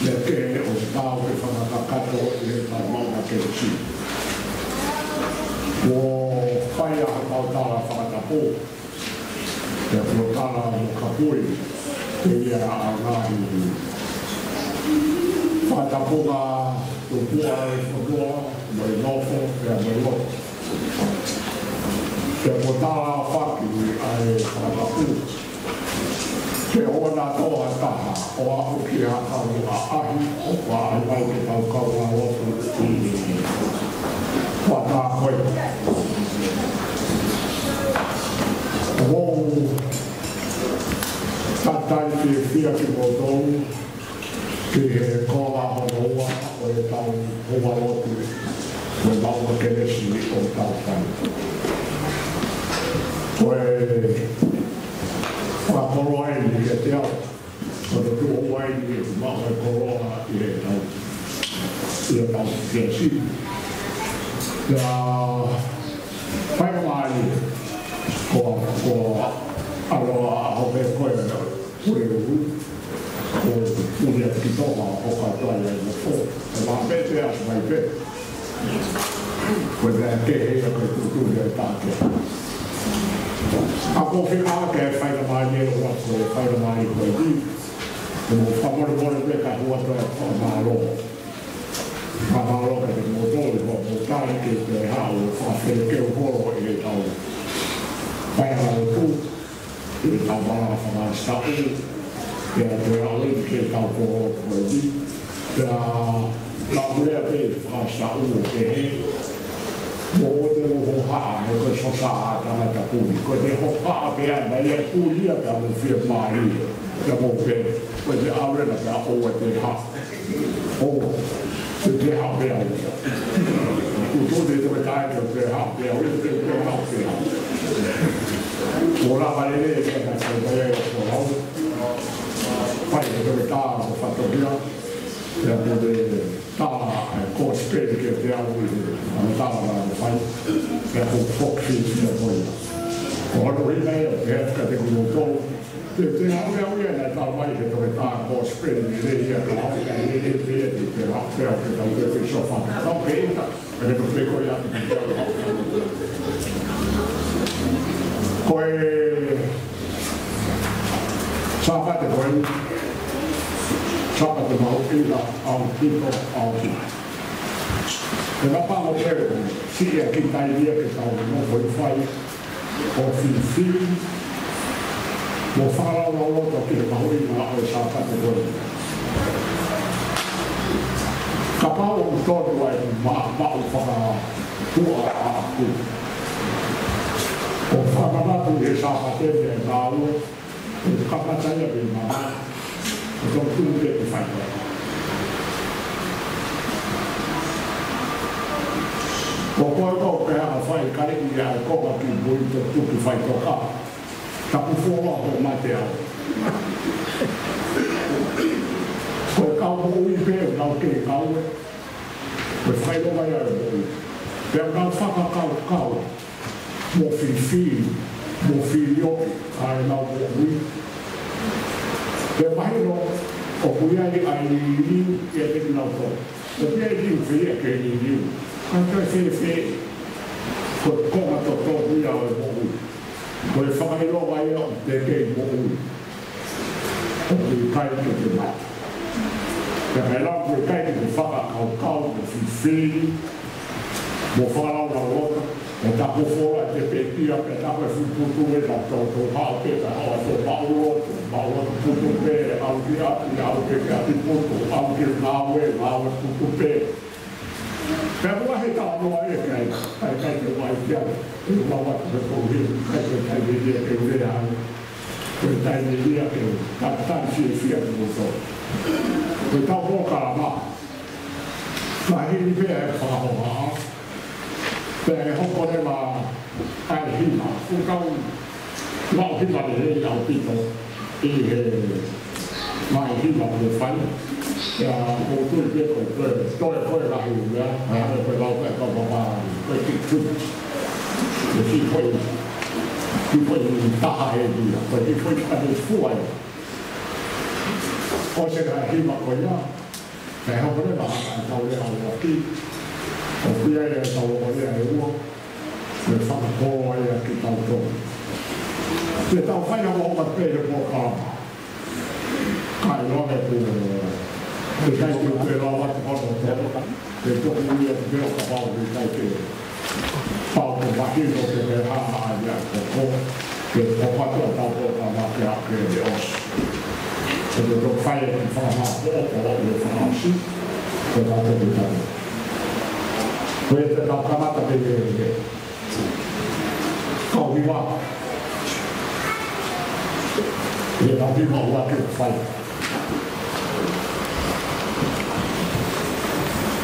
lea kehe ʻoku tau ke fakakakato ʻi heʻetau maʻu kelesi. Kuo fai ʻa hotau tala fakatapu, pea kuo tala mo kapui ʻe ia ʻa e ngaahi fakatapu ka tupu ai fonua, mo e nofo, pea mo e lotu. Pea kuo tala faki ʻa e fakatapu ke ʻoua naʻa tō ha taha ʻo aʻu ki ha kau ʻaʻahi, ʻo ʻaʻahi mai ke tau kaungā lotu ʻi he fakatapu ko ē. ʻOku ou talitali fiefia kimoutolu ki he konga hono ua ʻo ʻetau houa lotu, ko e maʻu kelesi ʻoku tau fai. Ko e fakakoloa eni kiate au, ko e tuʻo ua eni ʻeku maʻu e koloa ʻi heʻetau, ʻi heʻetau kelesi. Pea faingamālie ko, ko ʻaloʻofa ʻa hope ko e Pule ulu, ko Pule ʻa Kitoka, ko katoa ia mo ko. E mā pē te ʻasi mai pē. Ko e meʻa kehe ia ko e tuʻutuʻuni ʻa e tāke. ʻA ko e fika ke faingamālie ʻo ko e faingamālie ko eni. Ko e fakamolemole pē ka hua toe fakamālō. Fakamālō kiate kimoutolu, ko e tali ke te haʻu ʻo fakafelekeu holo ʻetau faiʻanga lotu, ʻetau malanga fakasitaʻu, pea te aʻu eni ki heʻetau kolo ko eni, pea lau lea pē fakasitaʻu ʻo kehe, mou ʻoua te mou hohaʻa, he ko e sosa ʻa e tangata kumi, ko ʻete hohaʻa pē ʻana ia ʻe kumi ia pea mou fiemālie, pea mou pehē, ko ʻete ʻalu ena pea ʻoua te haʻu. ʻO, te te haʻu pē au. Kuo te te tae te te haʻu pē au, te te haʻu pē au. Kuo lava lelei e meʻa naʻe fai ʻe he folau. Fai ʻe he toketā ko Fatokia. Pea ko e tā e kosipeli kiate au ʻi he ʻaho tā naʻe fai. Pea ʻoku ou foki fiefia mo ia. Ko hono ʻuhinga ia, pea kiate kimoutolu. Te te haʻu ia naʻe tala mai ʻe he toketā kosipeli lelei ia ka hau ka lelei pē ia te te haʻu pē au ke tau te te sofa. Tau pē ita, ʻa ke tau pē ko ia te te haʻu. Ko e Sāpate ko eni, Sāpate mahuʻinga ʻaupito, ʻaupito. Ko e kapau ʻoku ke siʻi ʻa e kiʻi taimi ia ke tau nofo ʻi fai ʻo fifili mo fakalaulauloto ki he mahuʻinga ʻo e Sāpate ko eni. Kapau ʻoku tonu ʻa e maʻu, maʻu fakapuʻa ʻaʻaku ʻo fakamanatu ʻi he Sāpate ni ʻa e ngāue, ʻo kamata ia mei mamahi, ʻo toki tuʻu pē ki faitoʻo. Ko koe ko ē ʻoku ke hanga ʻo fai kaleʻi ʻa e konga ki mui ʻo toki tuʻu ki faitoʻo, tapu foʻou hoʻo mate au. Ko e kau moʻui pē ʻoku nau kei kau ē, ko e fakaʻilonga ia ʻo e moʻui. Pea nau fakakaukau mo fifili, mo filioʻi ʻa ʻenau moʻui. Pea mahino ʻoku ʻi ai ʻa e liliu ʻiate kinautolu. ʻOku ʻi ai e liliu fēfē ke liliu. Ka ko e fēfē, ko e konga totonu ia ʻo e moʻui. Ko e fakaʻilonga ia ʻoku te kei moʻui. ʻOku ʻikai ke te mate. Pea ka ʻi ai ha ʻoku ʻikai ke te fakakaukau, mo fifili, mo fakalaulauloto, Pea taku fola te pekia, pea taku e fuʻu putu ē, ka tō tō hao pē, ka hao tō maʻu lotu, maʻu lotu putu pē, ʻalu ki ʻapi, ʻalu ki ʻapi putu, ʻalu ki ngāue, ngāue putu pē. Pea ua he talanoa ē kai, kai, kai ke ua i kia, e ua ua te ko hi, kai ke kai ke ke ke ule ai. Ko e taimi ia ke, ka, ka fiefia ki muto. Ko e tau polokalama. Ka hili pē e fakahoko. Pea ʻe hoko leva ʻa e hiva. Ko e kau maʻu hiva lelei ʻaupito ʻi he ngaahi hiva ʻoku fai. Pea ʻoku ou tui pē ko e, ko e, ko e, ko e lahi ia, ʻa e ko e lau pē kau papa, ko e kiʻi tui. Ko e kiʻi foʻi, kiʻi foʻi taha ē ia, ko e kiʻi foʻi kane fua ia. ʻOsi e ngaahi hiva ko ia, pea hoko leva ʻa e tau lea ʻuluaki, ʻoku ʻi ai e tau lea ʻe ua, ke fakakoloa ai kitautolu. Ke tau fai ha hokohoko pē he polokalama. Ka ʻiloa ke ku, ke kai ku ke loa atu hono tolo, ke toku ia ke o kapau ke kai ke. Pau ko mahino ke ke hanga ai a koko, ke ko patu a tau polokalama ke a ke le os. Ke ke toku fai e ki fanga ko o ko o le fanga si, ke ka te ke tau. Ko e te tau kamata ke ke ke. Kau hiva. Ia kau hiva ua ke fai.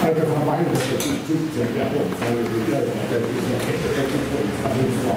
Ai ke fakamahino ke tu tu te ia ko fai ia ke ia ke ia ke ia ke ia ke ia.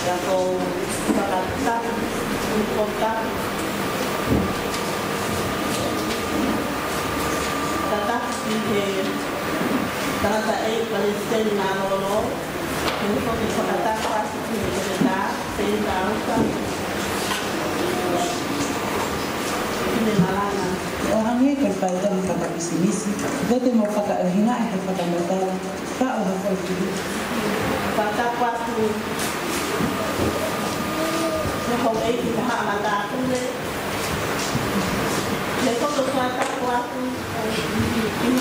Pea ʻoku ou fakatapu, ʻoku ou fakatapu, fakatapu ki he tangataʻeiki Palesiteni Mālōlō, ʻoku ou fakatapu atu ki he Toketā Seini Tauka, ki he malanga. ʻO hangē ko e faitoʻo fakapisinisi, ʻoku te mou fakaʻuhinga ʻi he fakamatala, ka ʻoku hā ko e tui. Fakatapu atu ki he houʻeiki ʻo e Haʻa Matāpule. ʻOku ou fakatapu atu ki he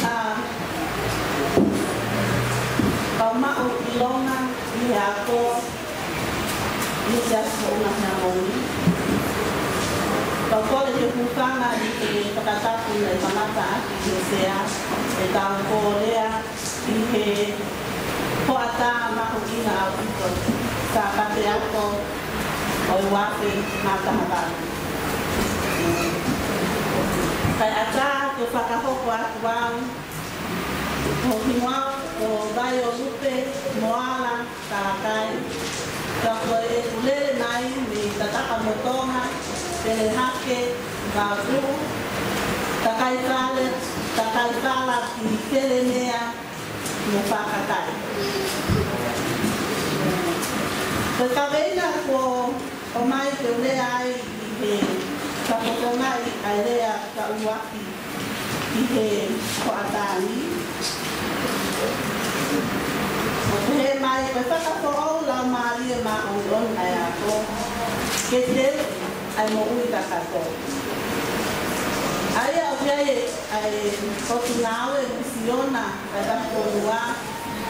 kau maʻu ʻilonga ʻi he ako ʻi he Siasi Moʻunga Heamoni. Kau kole ke hūfanga ʻi he fakatapu naʻe kamata ʻaki ʻe he Sea ʻetau kōlea ʻi he hoʻatā mahuʻinga ʻaupito, Sāpate Ako ʻo e ua afe mā taha valu. Kae ʻatā ke fakahoko atu au ko hoku hingoa ko Vaionupe Moala Talakai. Ka ko ʻeku lele mai mei Tatakamotonga, Pelehake, Vavaʻu, Takaifale, Takaifala ki Felemea mo Fakatai. Ko e kaveinga kuo ʻomai ke u lea ai ʻi he, ka ko e ngaahi ʻa e lea ka ua ʻi he hoʻatā ni. ʻOku pehē mai, ko e fakafoʻou laumālie māʻoniʻoni ʻa e ako, ke teuʻi ʻa e moʻui kakato. ʻA ia ʻoku ʻi ai ʻa e potungāue misiona ʻa e vahefonua,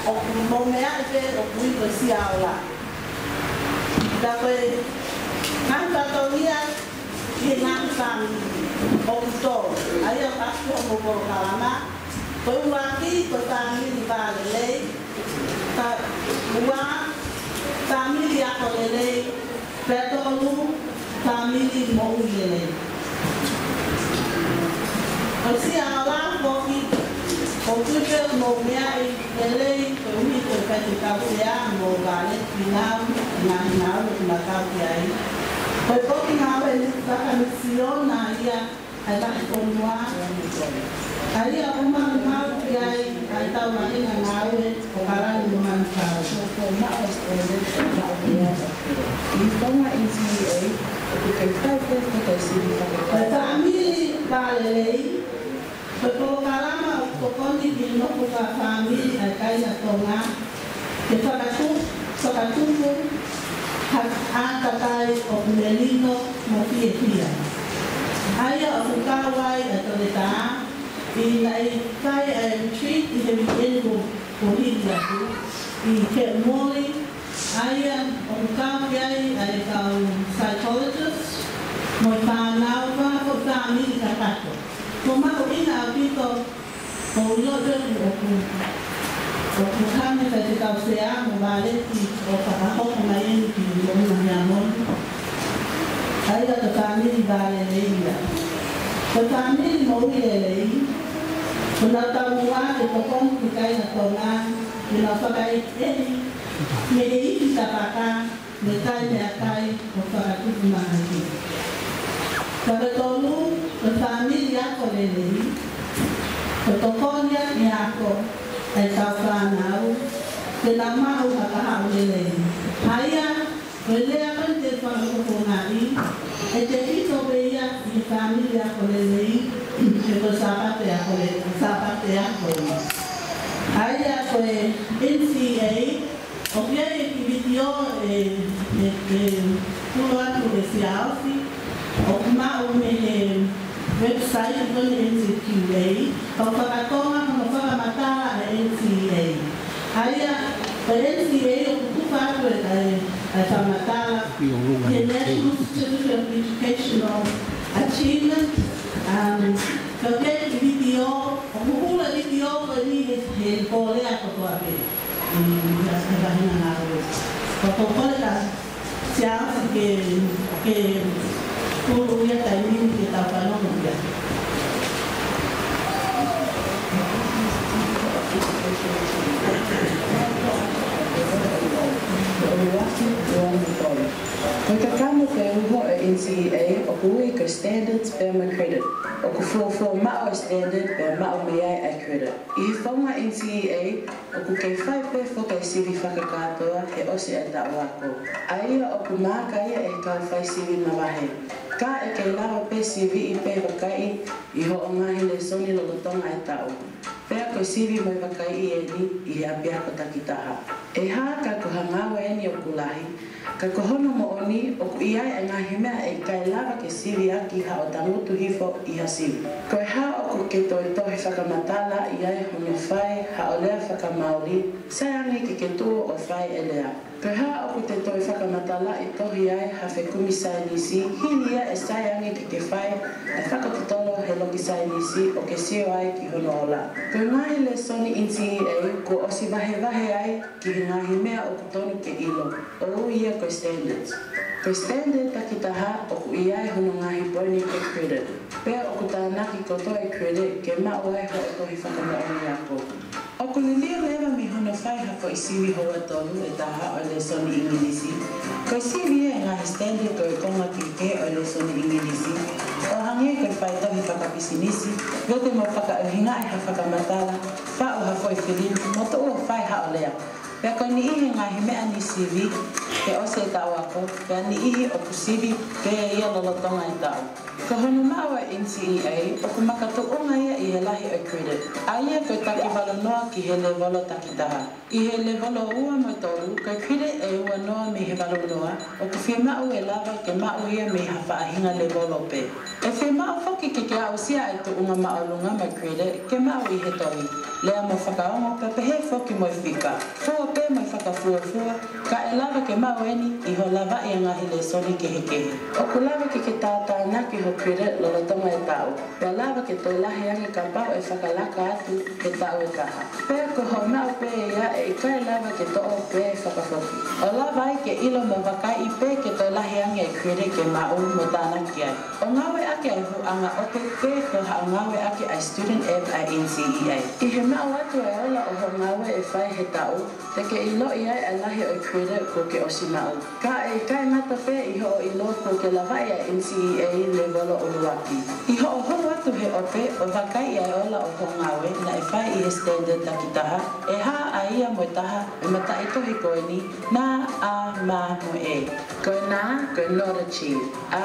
ʻoku mou meaʻi pē ʻoku ui ko e Siaola. Ka ko e ngaahi fatongia ʻi he ngaahi fāmili ʻoku tō. ʻA ia ʻoku ʻasi hoʻomou polokalama. Ko e ʻuluaki, ko e fāmili vā lelei. Ka ua, fāmili ako lelei. Pea tolu, fāmili moʻui lelei. ʻOsi ʻa e lea foki, ʻoku pehē mou meaʻi lelei, koeʻuhi ko e Faifekau Sea mo Vale Finau, ngaahi ngāue ʻoku ma kau ki ai. Ko e potungāue faka-, fakamisiona ia ʻa e vahefonua. ʻA ia ʻoku maumau ki ai ʻa ʻetau mahinga ngāue ʻo Kalani mo Manukau. ʻI Tonga N C A, ʻoku kei fai pē ko e sivi faka-, ko e fāmili vā lelei, ko e polokalama ʻoku tokoni ki he nofo fakafāmili ʻa e kāinga Tonga, ke fakatu-, fakatupu ha ʻātakai ʻoku melino mo fiefia. ʻA ia ʻoku kau ai ʻa e Toketā, ʻi naʻe fai ʻa e retreat ʻi he weekend kuo, kuo hili atu, ʻi Keumoli, ʻa ia ʻoku kau ki ai ʻa e kau psychologist, mo e fānau, fānau fāmili kakato. Ko e mahuʻinga ʻaupito, ko e ʻilo pē ʻoku, ʻoku hanga ʻe he Faifekau Sea mo Vale ʻo fakahoko mai eni ki Moʻunga Heamoni. ʻA ia ko e fāmili vā lelei ia. Ko e fāmili moʻui lelei, ko ʻenau taumuʻa ke tokoni ki he kāinga Tonga, ke nau fakaʻehiʻehi mei he ifi tapaka, mo e kai meʻakai ʻoku fakatupu mahaki. Ka ko e tolu, ko e fāmili ako lelei, ko e tokoni ia ki he ako ʻa ʻetau fānau, ke nau maʻu ha kahaʻu lelei. ʻA ia, ko e lea ko eni te u fakafofongaʻi, ʻe tefito pē ia ʻi he fāmili ako lelei, pe ko e Sāpate ako le-, Sāpate ako ia. ʻA ia ko e N C A, ʻoku ʻi ai e kiʻi vitiō ʻe, ʻe, ʻe pulu atu ʻe Siaosi, ʻoku maʻu mei he website ko eni N C Q A, ʻoku fakatonga hono fakamatala ʻa e N C A. ʻA ia, ko e N C A ʻoku tufa atu e, ʻa e, ʻa e fakamatala, he National Certificate of Educational Achievement, um, ko e kiʻi vitiō, ʻoku hulu e vitiō ko eni he, he kōlea kotoa pē. ʻI he, he vahenga ngāue. Ka ko e kole kia Siaosi ke, ke pulu ia taimi ni ke tau fanongo ki ai. ʻOku ui ko e standards pea mo e credit. ʻOku fuofua maʻu e standard pea maʻu mei ai ʻa e credit. ʻI he founga N C E A, ʻoku kei fai pē foki e sivi fakakātoa he ʻosi e taʻu ako. ʻA ia ʻoku maaka ia ʻe he kau fai sivi mavahe. Ka ʻe kei lava pē siviʻi pē vakaiʻi ʻi hoʻo ngaahi lēsoni lolotonga e taʻu. Pea ko e sivi mo e vakaiʻi eni ʻi he ʻapiako takitaha. ʻE hā ka ko ha ngāue eni ʻoku lahi, ka ko hono moʻoni ʻoku ʻi ai e ngaahi meʻa ʻe ʻikai lava ke siviʻaki haʻo tangutu hifo ʻi ha sivi. Ko e hā ʻoku ke toe tohi fakamatalaʻi ai hono fai haʻo lea fakamaoli, sai ange ke ke tuʻu ʻo fai e lea. Ko e hā ʻoku te toe fakamatalaʻi tohi ai ha fekumi saienisi, hili ia ʻe sai ange ke ke fai e fakatotolo he loki saienisi ʻo ke sio ai ki hono ola. Ko e ngaahi lēsoni N C E A kuo ʻosi vahevahe ai ki he ngaahi meʻa ʻoku tonu ke ʻilo, ʻo ui ia ko e standards. Ko e standard takitaha ʻoku ʻi ai hono ngaahi poini pe credit. Pea ʻoku tānaki kotoa e credit ke maʻu ai hoʻo tohi fakamoʻoni ako. ʻOku liliu leva mei hono fai ha foʻi sivi houa tolu ʻe taha ʻo e lēsoni ʻIngilisi. Ko e sivi ia e ngaahi standard ko e konga kehekehe ʻo e lēsoni ʻIngilisi, ʻo hangē ko e faitohi fakapisinisi, vete mo fakaʻuhingaʻi ha fakamatala, faʻu ha foʻi filimi, mo tuʻu ʻo fai haʻo lea. Pea ko e niʻihi e ngaahi meʻa ni sivi he ʻosi e taʻu ako, pea niʻihi ʻoku sivi pē ia lolotonga e taʻu. Ko hono maʻu ʻa e N C E A, ʻoku makatuʻunga ia ʻi he lahi ʻo e credit. ʻA ia ko e taki valungofulu ki he lēvolo takitaha. ʻI he lēvolo ua mo e tolu, ko e credit ʻe ua noa mei he valu noa, ʻoku fiemaʻu ʻe lava ke maʻu ia mei ha faʻahinga lēvolo pē. ʻE fiemaʻu foki ke ke aʻusia e tuʻunga māʻolunga mo e credit ke maʻu ʻi he tohi, lea mo fakaongo pea pehē foki mo e fika. Fua pē mo e fakafuofua, ka ʻe lava ke maʻu eni ʻi hoʻo lavaʻi e ngaahi lēsoni kehekehe. ʻOku lava ke ke tātānaki ho credit lolotonga e taʻu. Pea lava ke toe lahi ange kapau ʻe fakalaka atu he taʻu ʻe taha. Pea ko hoʻo maʻu pē ia ʻe ʻikai lava ke toʻo pe fakafoki. ʻO lava ai ke ʻilo mo vakaiʻi pe ke toe lahi ange e credit ke maʻu mo tānaki ai. ʻO ngāueʻaki ʻa e huʻanga ʻope pe ko haʻo ngāueʻaki ʻa e student app ʻa e N C E A. ʻI he maʻu atu e ola ʻo hoʻo ngāue ʻe fai he taʻu, te ke ʻiloʻi ai ʻa e lahi ʻo e credit kuo ke ʻosi maʻu. Ka ʻe ʻikai ngata pē ʻi hoʻo ʻilo kuo ke lavaʻi ʻa e N C E A lēvolo ʻuluaki. ʻI hoʻo hū atu he ʻope ʻo vakaiʻi ʻa e ola ʻo hoʻo ngāue naʻe fai ʻi he standard takitaha, ʻe hā ʻa ia mo e taha ʻo e mataʻitohi ko eni, N, A, M, mo E. Ko e N, ko e not achieved. A,